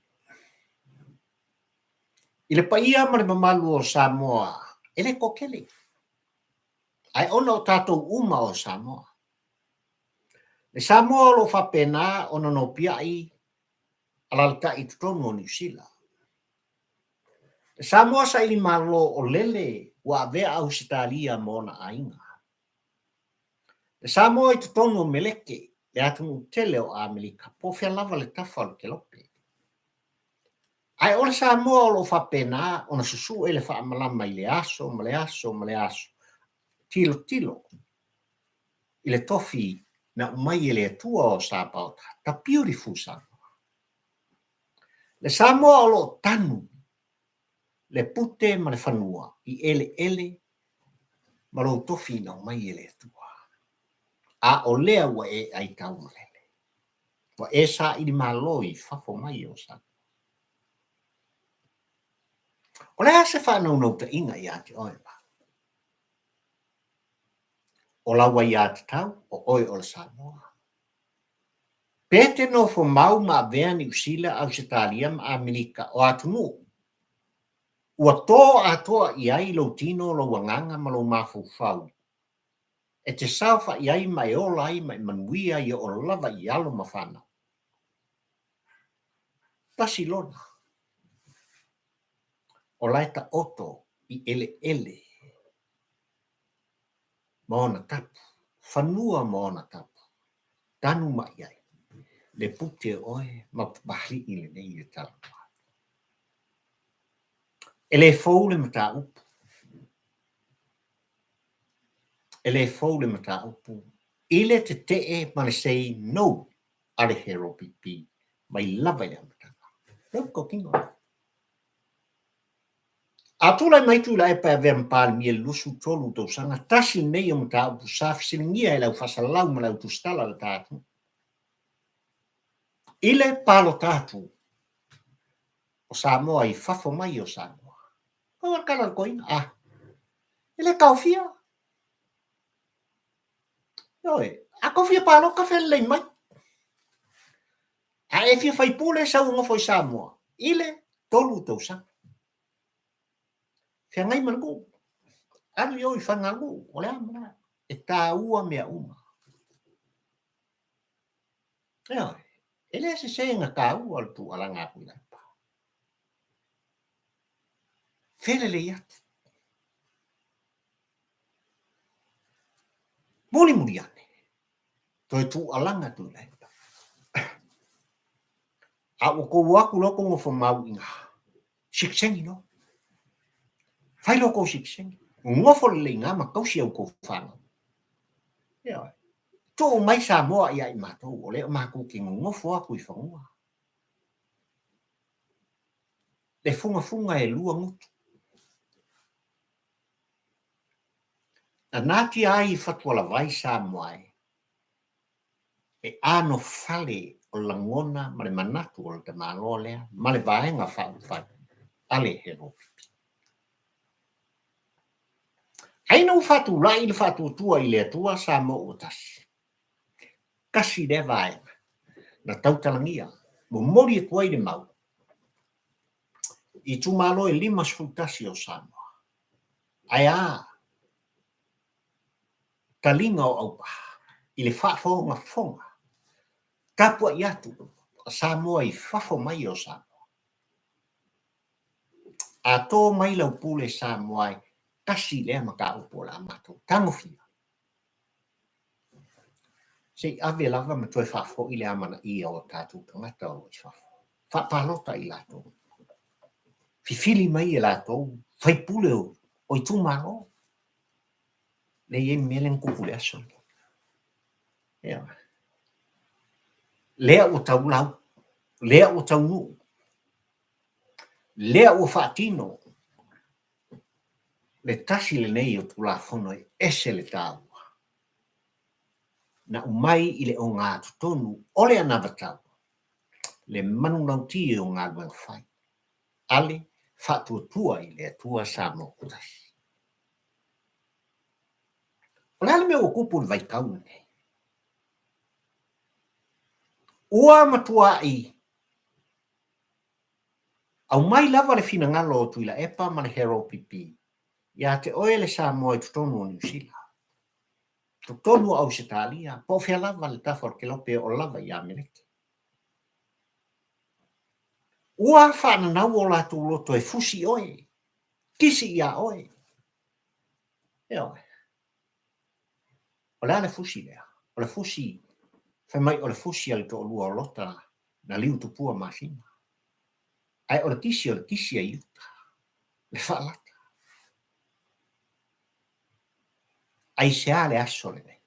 i le paia ma le mamalu o Samoa, e le toatele, ae ona o tatou uma o Samoa. Le Samoa o lo o faapena ona nopiai alalatai i totonu o Niu Sila. Le Samoa saili malo o lele ua avea Ausetalia ma ona aiga. Le Samoa i totonu o Meleke, le atunuu tele o Amerika, po o fea lava le tafa o le kelope. Ae o le Samoa o lo o faapena ona susue le faamalama i le aso ma le aso ma le aso, tilotilo i le tofi na aumai e le Atua o Sapaota, the beautiful Samoa. Le Samoa o lo o tanu le pute ma le fanua i eleele ma lou tofi na aumai e le Atua. A o lea ua e aitau malele. Ua e saili malo i fafo mai o Samoa. O le a se faanaunautaiga ia te oe ma au? O lau aiatatau, o oe o le Samoa. Pe te nofo mau ma avea Niu Sila, Ausetalia ma Amerika o atunuu ua tō atoa i ai lou tino, lou agaga ma lou mafaufau e te saofai ai ma e ola ai ma e manuia ai e oo lava i alo ma fanau. Pasilona, o la e taoto i eleele ma ona tapu, fanua ma ona tapu, tanu mai ai le pute o oe ma Papalii lenei i le talanoa atu. E le fou le mataupu, e le fou le mataupu i le tetee ma le say no a le HRPP mai lava i le amataga. Lea ua tautino atu. A tulai mai Tuilaepa e avea ma Palemia i le 23 tausaga, tasi lenei o mataupu sa fesiligia e le au faasalau ma le au tusitala o le ta atunuu. I le palota atu o Samoa i fafo mai o Samoa, pau lava le tala a le toeaina, a, e le taofia. Ioe, a tou fia palota felelei mai. A e fia faipule sau e nofo i Samoa i le 3 tausaga. Feagai ma le nuu. Alu i o i Fagaluu, o le a ma le a. E taua mea uma. Ioe, e le sese na taua le tuualaga a Tuilaepa. Felelei atu. Mulimuli ane, toe tuualaga Tuilaepa. A ua tou o atu loa tou nofo mau i ina, sitiseni loa. Fai loa tou sitiseni. Nonofo lelei i ina ma tausi a outou fanau. Ioe. Tuu mai Samoa ia i matou, o lea matou te nonofo atu i fanua. Le fugafuga e lua gutu. Na natia ai i Fatualavai Samoa e le anofale o le lagona ma le manatu o le tamaloa lea ma le Vaega Faaupufai a le HRPP. Ai ina ua faatulai le faatuatua i le Atua Samoa ua tasi. Tasi lea vaega na tautalagia, momoli atu ai le mau i itumalo e 51 o Samoa. Ae a taliga o aupaa i le faafogafoga tapuai atu a Samoa i fafo mai o Samoa. A to mai lau pule Samoa e tasi lea mataupu o le a matou tagofia. Se i ave lava ma toe faafoi le amanaia o tatou tagata o lo o i fafo. Faapalota i latou. Fifili mai e latou faipule o itumalo. Lea e i ai le mea lea na tupu i le aso lenei. Ioe. Lea ua taulau, lea ua taunuu, lea ua faatino le tasi lenei o Tulafono e ese le taua, na aumai i le ogatotonu o le anavatau, le manulauti o galuega fai a le Faatuatua i le Atua Samoa ua Tasi. O le a le mea ua tupu i le vaitau lenei? Ua matuai aumai lava le finagalo o Tuilaepa ma le HRPP ia te oe le Samoa i totonu o Niu Sila. Totonu o Ausetalia, po o fea lava le tafa o le kelope e oo lava i Amerika. Ua faananau o latou loto e fusi oe, kisi iā oe. Ioe. O le a le fusi lea? O le fusi, fai mai o le fusi a le toalua o Lota na liu tupua masina. Ae o le kisi o le kisi a Iuta, le faalata. Aisea le aso lenei?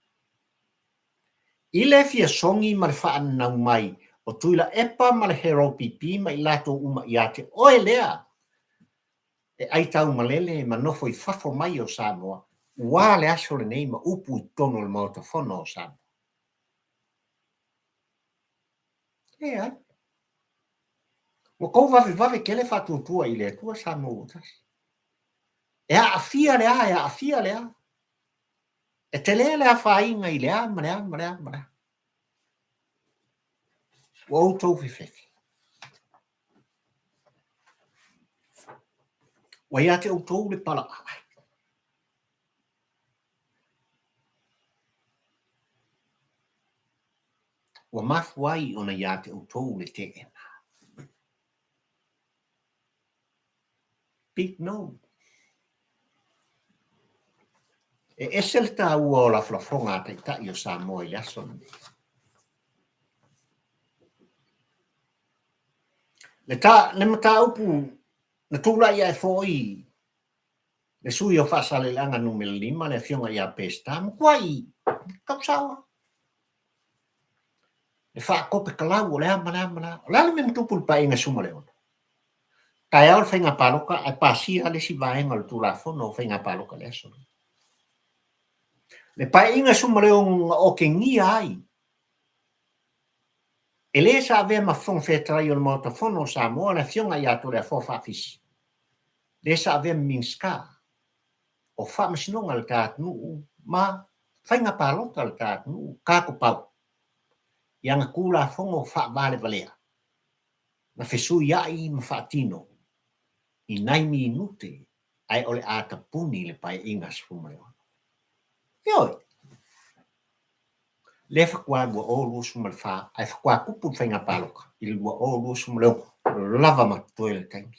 I le fia sogi ma le faananau mai o Tuilaepa ma le Harold PP ma i latou uma ia te oe lea e aitaumalele ma nofo i fafo mai o Samoa, ua le aso lenei ma upu i totonu o le Maota Fono o Samoa? Leai. Ua tou vavevave tele faatuatua i le Atua Samoa ua tasi. E aafia le a, e aafia le a. E tele le afaina i le a ma le a ma le a ma le a. Ua outou fefefe. Ua ia te outou le pala aai. Ua mafua ai ona ia te outou le teena. Big no. E ese le taua o lafolafoga a Taitai o Samoa i le aso lenei. Le, ta, le mataupu na tulai ae foi le sui o Faasaleleaga numera 5, le afioga ia Peseta, matuai tau sao lava. Le faatopekalau o le a ma le a ma le a. O le a le mea na tupu i le Paeaiga 16? Taeao le faiga palota ae pasia le isi vaega o le Tulafono o Faiga Palota i le aso lea. Le Paeaiga 16 na otegia ai e le sa avea ma Fofoga Fetalai o le Maota Fono o Samoa le Afioga ia Toleafoa Faafisi, le sa avea ma Minisita o Faamasinoga a le ta atunuu ma Faiga Palota a le ta atunuu, Katopau, i ana Tulafono faavalevalea na fesuiai ma faatino i nai minute ae o le a tapuni le Paeaiga 16. Ioe! Lea faatoa 2024 ae faatoa tupu le faiga palota i le 2026, lava ma totoe le taimi.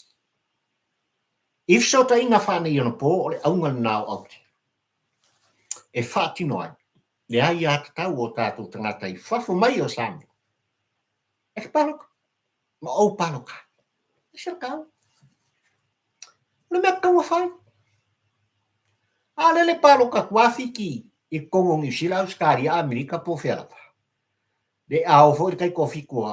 I fesootaiga faaneionapo o le auga lena o Aute e faatino ai le aiatatau o tatou tagata i fafo mai o Samoa e te palota ma ou palota ai. Ese le taua. O le mea tatau ona fai. A lele e palota atu lava Fiti i totonu o Niu Sila, Ausetalia, Amerika po o fea lava. Le a oo foi le taitoafitu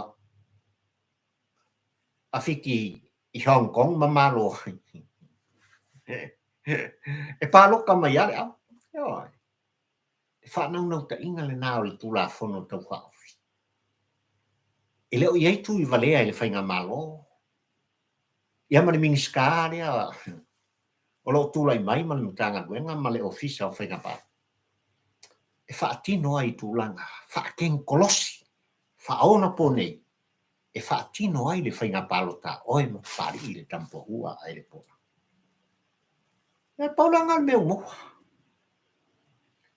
a Fiti i Hong Kong ma Malo ai. E palota mai lava le au. Ioe. Le faanaunautaiga lena o le Tulafono Tau Faaofi. E le o i ai tui valea i le Faigamalo, ia ma le Minisita lea o lo o tulai mai ma le Matagaluega ma le Ofisa o Faiga Palota e faatino ai i tulaga faatenikolosi, faaonaponei e faatino ai le faiga palota a oe ma Papalii le Tamapohua ae le Pola. E pau la lena o le mea ua maua.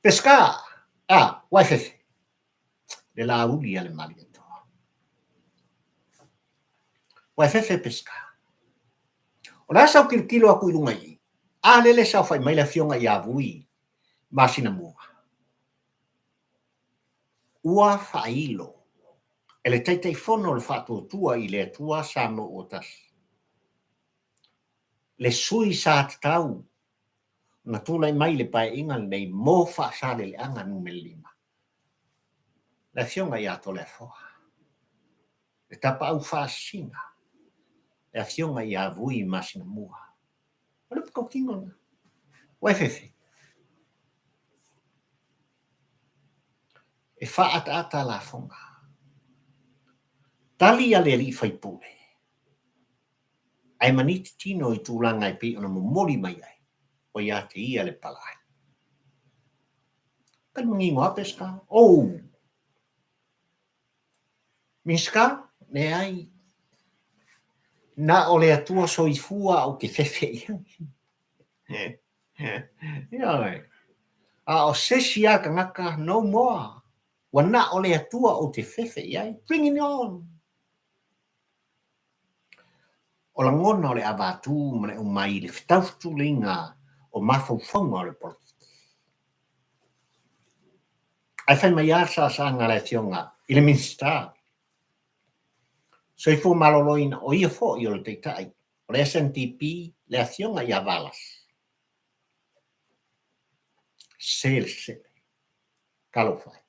Peseta, a, Waifefe, le lāuli a le Malietoa. Waifefe Peseta. O le a sau tilotilo atu i luga i i? A lele saofai mai le afioga ia Vui Masinamua. Ua faailo e le Taitaifono o le Faatuatua i le Atua Samoa ua Tasi le sui sa tatau ona tulai mai i le Paeaiga lenei mo Faasaleleaga numera 5, le Afioga ia Toleafoa, le Tapaau Faasisina, le Afioga ia Vui Masinamua. O le upu tautino lena. Ua e fefe? E faaataata lafoga. Tali a le alii faipule, ae maniti tino i tulaga e pei ona momoli mai ai, ua ia te ia le pala ai. Tali manino lava Peseta, Oh! Minisita, Leai. Na o le Atua soifua ou te fefe i ai. Ioe. A o se isi lava tagata, no more. Ua na o le Atua ou te fefe i ai. Bring it on! O lagona o le avatū ma le aumai i le fetaufetuleiga o mafaufauga o le polokiki. Ae fai mai lava le saasaaga a le Afioga i le Minisita Soifua Maloloina, o ia foi o le Taitai o le SNBP, le Afioga ia Valasi, Se le sese, talofa e.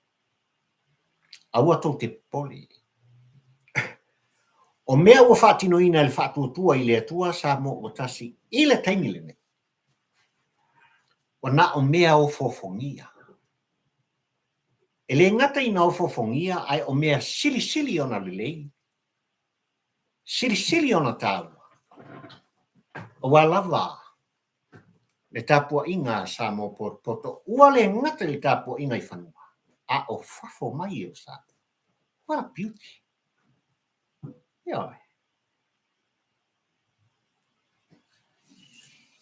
Aua tou te popole. O mea ua faatinoina e le Faatuatua i le Atua Samoa ua tasi i le taimi lenei, ua na o mea ofoofogia. E le gata ina ofoofogia ae o mea silisili ona lelei, silisili ona taua, aua lava le tapuaiga a Samoa potopoto ua le gata i le tapuaiga i fanua, a o fafo mai o Samoa. What a beauty! Ioe.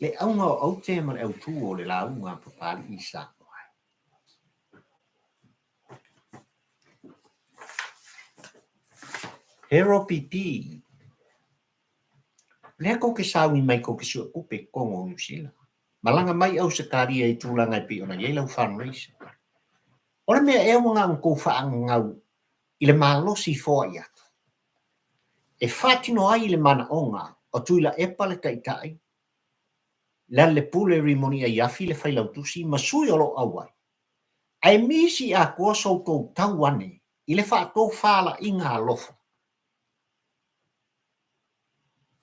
Le auga o aute ma le autū o le lauga a Papalii i Samoa. Hero PP, lea kou te sauni mai kou te sue tupe i totonu o Niu Sila. Malaga mai Ausetalia i tulaga e pei ona i ai lau fundraiser. O le mea ea ua na ona tou faagagau i le malosi foai atu e faatino ai le manaoga o Tuilaepa le Taitai, Lealailepule Rimoni Aiafi le Failautusi ma sui o lo o auai, ae misi atoa so outou tau ane i le faatofalaiga alofa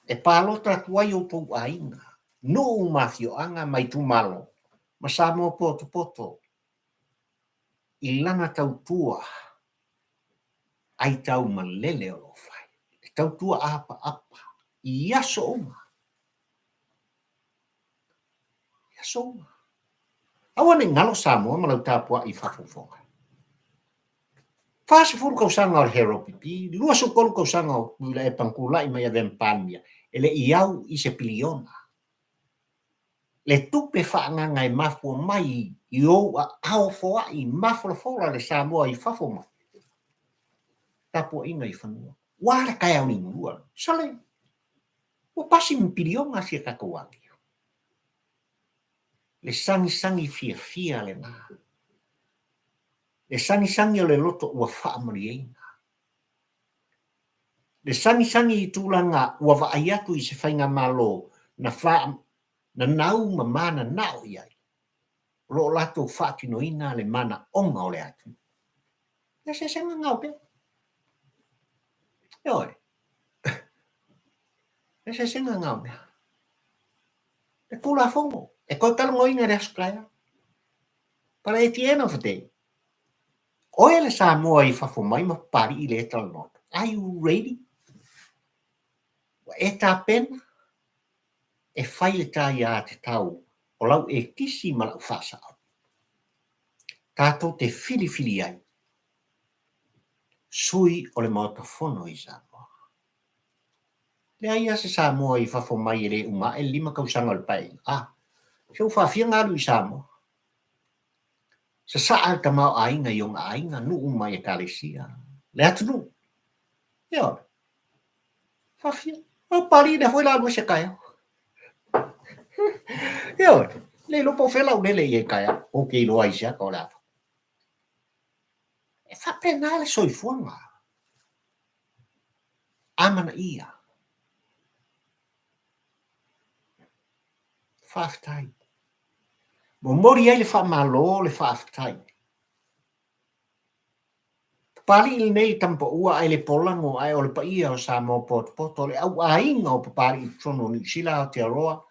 e palota atu ai outou aiga, nuu ma afioaga ma itumalo ma Samoa potopoto i lana tautua aitau malele o lo o fai, le tautua apaapa i aso uma, i aso uma. Aua ne i galo Samoa ma lau tapuai i faafogafoga. 40 tausaga o le Hero PP, 23 tausaga o Tuilaepa na tulai mai avea ma Palemia, e le i au i se piliona. Le tupe faaagaga e mafua mai i ou aao foai mafolafola le Samoa i fafo mai, tapuaiga i fanua. Ua a le taeao liugulua lea? Sole! Ua pasi ma piliona si a tatou amio. Le sagisagi fiafia lena. Le sagisagi o le loto ua faamalieina. Le sagisagi i tulaga ua vaai atu i se faigamalo na faa, nanau ma mananao i ai, o lo o latou faatinoina le manaoga o le atunuu. Le eseesega lena o mea. Ioe. Le eseesega lena o mea. Le Tulafono e toe talanoaina i le aso taeao. But at the end of the day, oe le Samoa i fafo mai ma Papalii lea e talanoa atu. Are you ready? Ua e tapena e fai le ta aiatatau o lau ekisi ma lau faasao. Tatou te filifili ai sui o le Maota Fono i Samoa. Leai lava se Samoa i fafo mai e le uma ae le 5 tausaga o le Paeaiga. A, se ua faafia ona alu i Samoa. Sasaa le tamaoaiga i ona aiga, nuu ma ekalesia, le atunuu. Ioe. Faafia. O Papalii lea foi la alu ese taeao. Ioe. Le iloa po o fea lau lele i ai taeao. Ou te iloa ai se ata o le a fai. E faapena le soifuaga. Amanaia. Faafetai. Momoli ai le faamalo le faafetai. Papalii lenei tamapaua ae le polago ae o le paia o Samoa potopoto le au aiga o Papalii i totonu o Niu Sila Aotearoa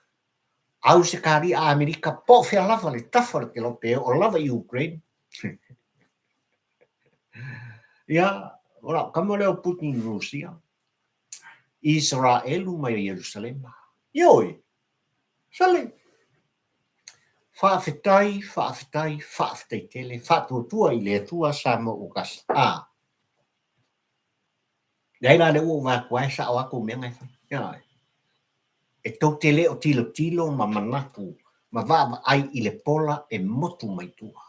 Ausetalia Amerika po o fea lava le tafa o le kelope e oo lava i Ukraine. Ia, o lau tama lea o Putin i Rusia, Isaraelu ma Ierusalema. Ioe, sale! Faafetai, faafetai, faafetai tele, faatuatua i le Atua Samoa ua tasi. A, leai la lea ua ou vaai atu lava e sao lava tou mea na e fai. Ioe. E tou te le o tilotilo ma manatu ma vaavaai i le pola e motu mai tua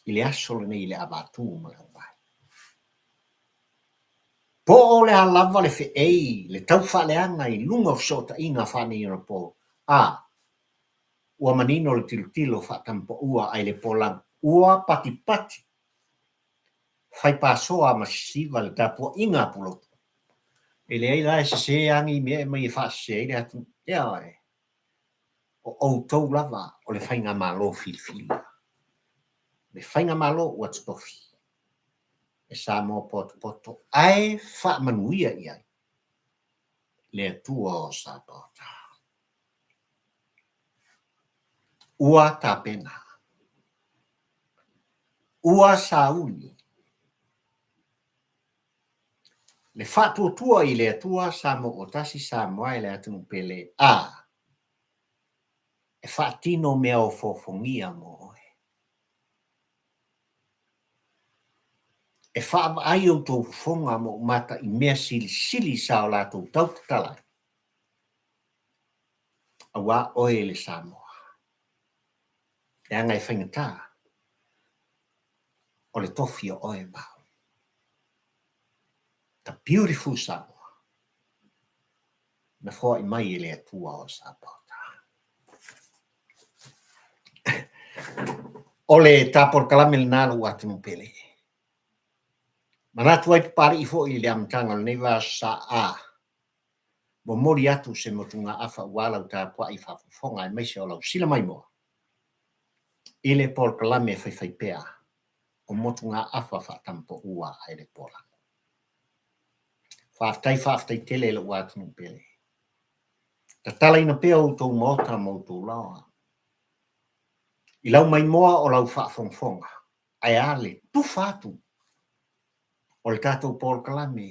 i le aso lenei i le avatu ma le auvae. Po o le a lava le feei, le taufaaleaga i luga o fesootaiga faaneionapo, a ua manino le tilotilo faatamapaua ai le polagu ua patipati fai pasoa ma sisiva le tapuaiga a Pulotu. E leai la e sese a ni mea e aumai e faasese ai le atunuu. Ioe. O outou lava o le faigamalo filifilia. Le faigamalo ua totofi e Samoa potopoto ae faamanuia i ai le Atua o Sapaota. Ua tapena. Ua sauni le faatuatua i le Atua Samoa ua tasi Samoa e le atunuu pele a e faatino mea ofoofogia mo oe. E faavaai outou fofoga ma ou mata i mea silisili sa o latou tau tatala ai, auā oe le Samoa. Leaga e faigata o le tofi o oe ma au. The beautiful Samoa na foai mai e le Atua o Sapaota. O le ta polokalame lena lou atunuu pele. Manatu ai Papalii foi i le amataga o lenei vaiaso sa a momoli atu se motugaafa aua lau tapuai faafogafoga aemaise o lau sila maimoa i le polokalame faifaipea o motugaafa faatamapaua ae le polagu. Faafetai faafetai tele i lou atunuu pele. Tatalaina pea outou maota ma outou laoa i lau maimoa o lau faafogafoga, ae a le tufa atu o le tatou polokalame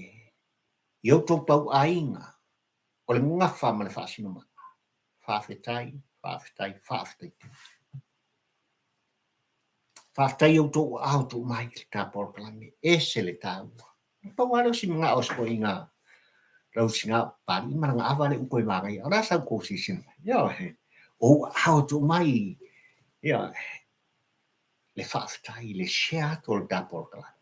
i outou tauaiga o le gafa ma le faasinomaga. Faafetai, faafetai, faafetai tele. Faafetai i outou aao tuu mai i le ta polokalame, ese le taua. Na pau lava lea o si manao o si toeaina Lausiga o Papalii ma lana ava lea ua toe manaia. O le a sa outou silasila mai? Ioe, o ou aao e tuu mai, ioe, le faafetai, le share atu o le ta polokalame.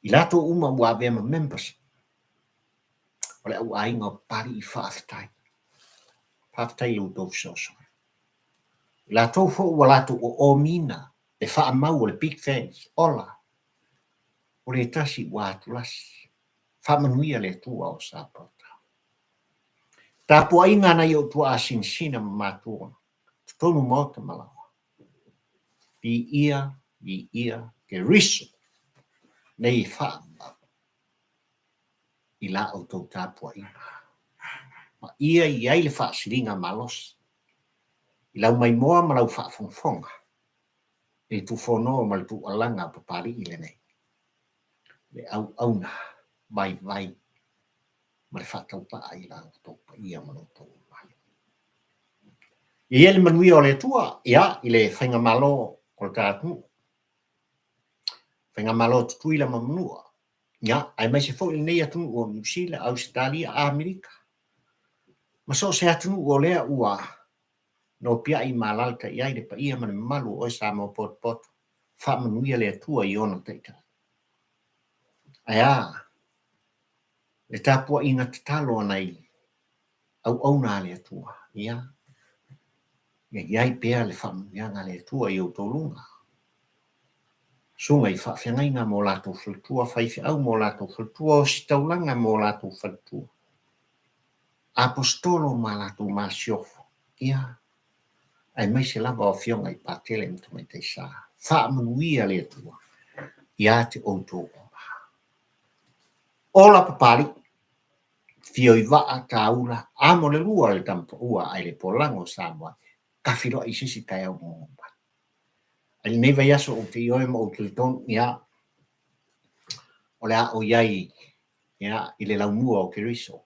I latou uma ua avea ma members o le au aiga o Papalii, faafetai. Faafetai i lo outou fesoasoani. I latou foi ua latou oomiina le faamau o le big fans, ola, o le tasi ua atulasi. Faamanuia le Atua o Sapaota. Tapuaiga a nai ou tuaa sinasina ma matua, totonu maota ma laoa. Viia, viia Keriso nei e faavavau i la outou tapuaiga. Ma ia i ai le faasiliga malosi i lau maimoa ma lau faafogafoga i le tuufono ma le tuualaga a Papalii lenei, le auauna vaivai ma le faataupaa i la outou paia ma lo outou mamalu. Ia i ai le manuia o le Atua, ia, i le faigamalo o le ta atunuu, faigamalo a Tutuila ma Manua, ia, aemaise foi lenei atunuu o Niu Sila, Ausetalia, Amerika, ma so o se atunuu o lea ua nopiai ma alalatai ai le paia ma le mamalu o oe Samoa potopoto, faamanuia le Atua i ona taitai. Ae a le tapuaiga tatalo a nai auauna a le Atua, ia, ia i ai pea le faamanuiaga a le Atua i outou luga. Susuga i faafeagaiga ma o latou faletua, faifeau ma o latou faletua, ositaulaga ma o latou faletua, Aposetolo ma latou masiofo, ia, aemaise lava o afioga i Patele ma Tamaitai Sa. Faamanuia le Atua ia te outou uma. Ola Papalii, fio i vaa tāula, amo le lua le tamapaua ae le polago Samoa, tafiloai i se isi taeao muamua mai. Ai lenei vaiaso ou te ioe ma ou talitonu, ia, o le a ou i ai ia, i le laumua o Keriso.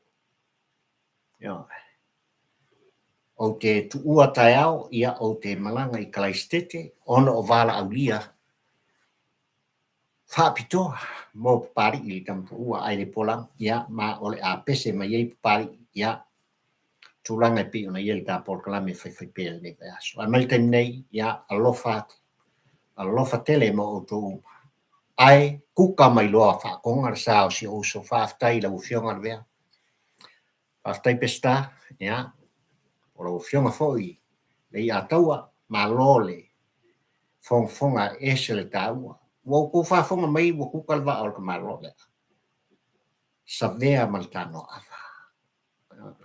Ioe. Ou te tuua taeao, ia, ou te malaga i Kalaisitete, ona o valaaulia faapitoa mo Papalii i le tamapaua ae le polago, ia, ma o le a pese mai ai Papalii, ia, tulaga e pei ona i ai le ta polokalame e faifaipea i lenei vaiaso. Ae mai le taimi nei, ia, alofa atu, alofa tele mo outou uma. Ae kuka mai loa faatoga le sa o si ou uso. Faafetai i lau Afioga Lavea. Faafetai Peseta, ia, o lau Afioga foi Leiataua, malo le fogafoga e ese le taua. Ua outou faafofoga mai ua kuka le vaa o le tamaloa lea. Savea ma le tanoaava.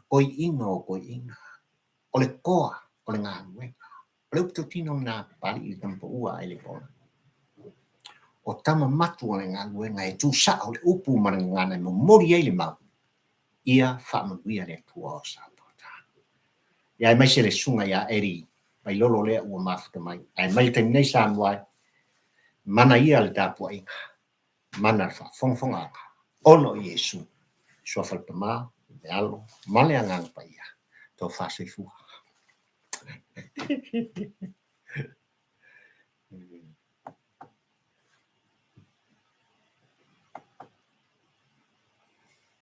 Toeaina o toeaiina, o le toa o le galuega. O le upu tautino lena a Papalii le tama paua a Ailepaola. O tama matua o le galuega e tuusao le upu ma le gagana e momoli ai le mau, ia faamanuia le Atua o Sapota. Ia aemaise le susuga ia Eddie Vailolo lea ua mafuta mai. Ae mai le taimi nei Samoa e, mana ia le tapuaiga mana le faafogafogaaga ona o Iesu, Suafa le Tama, le Alo ma le Agaga Paia. Tofa soifua.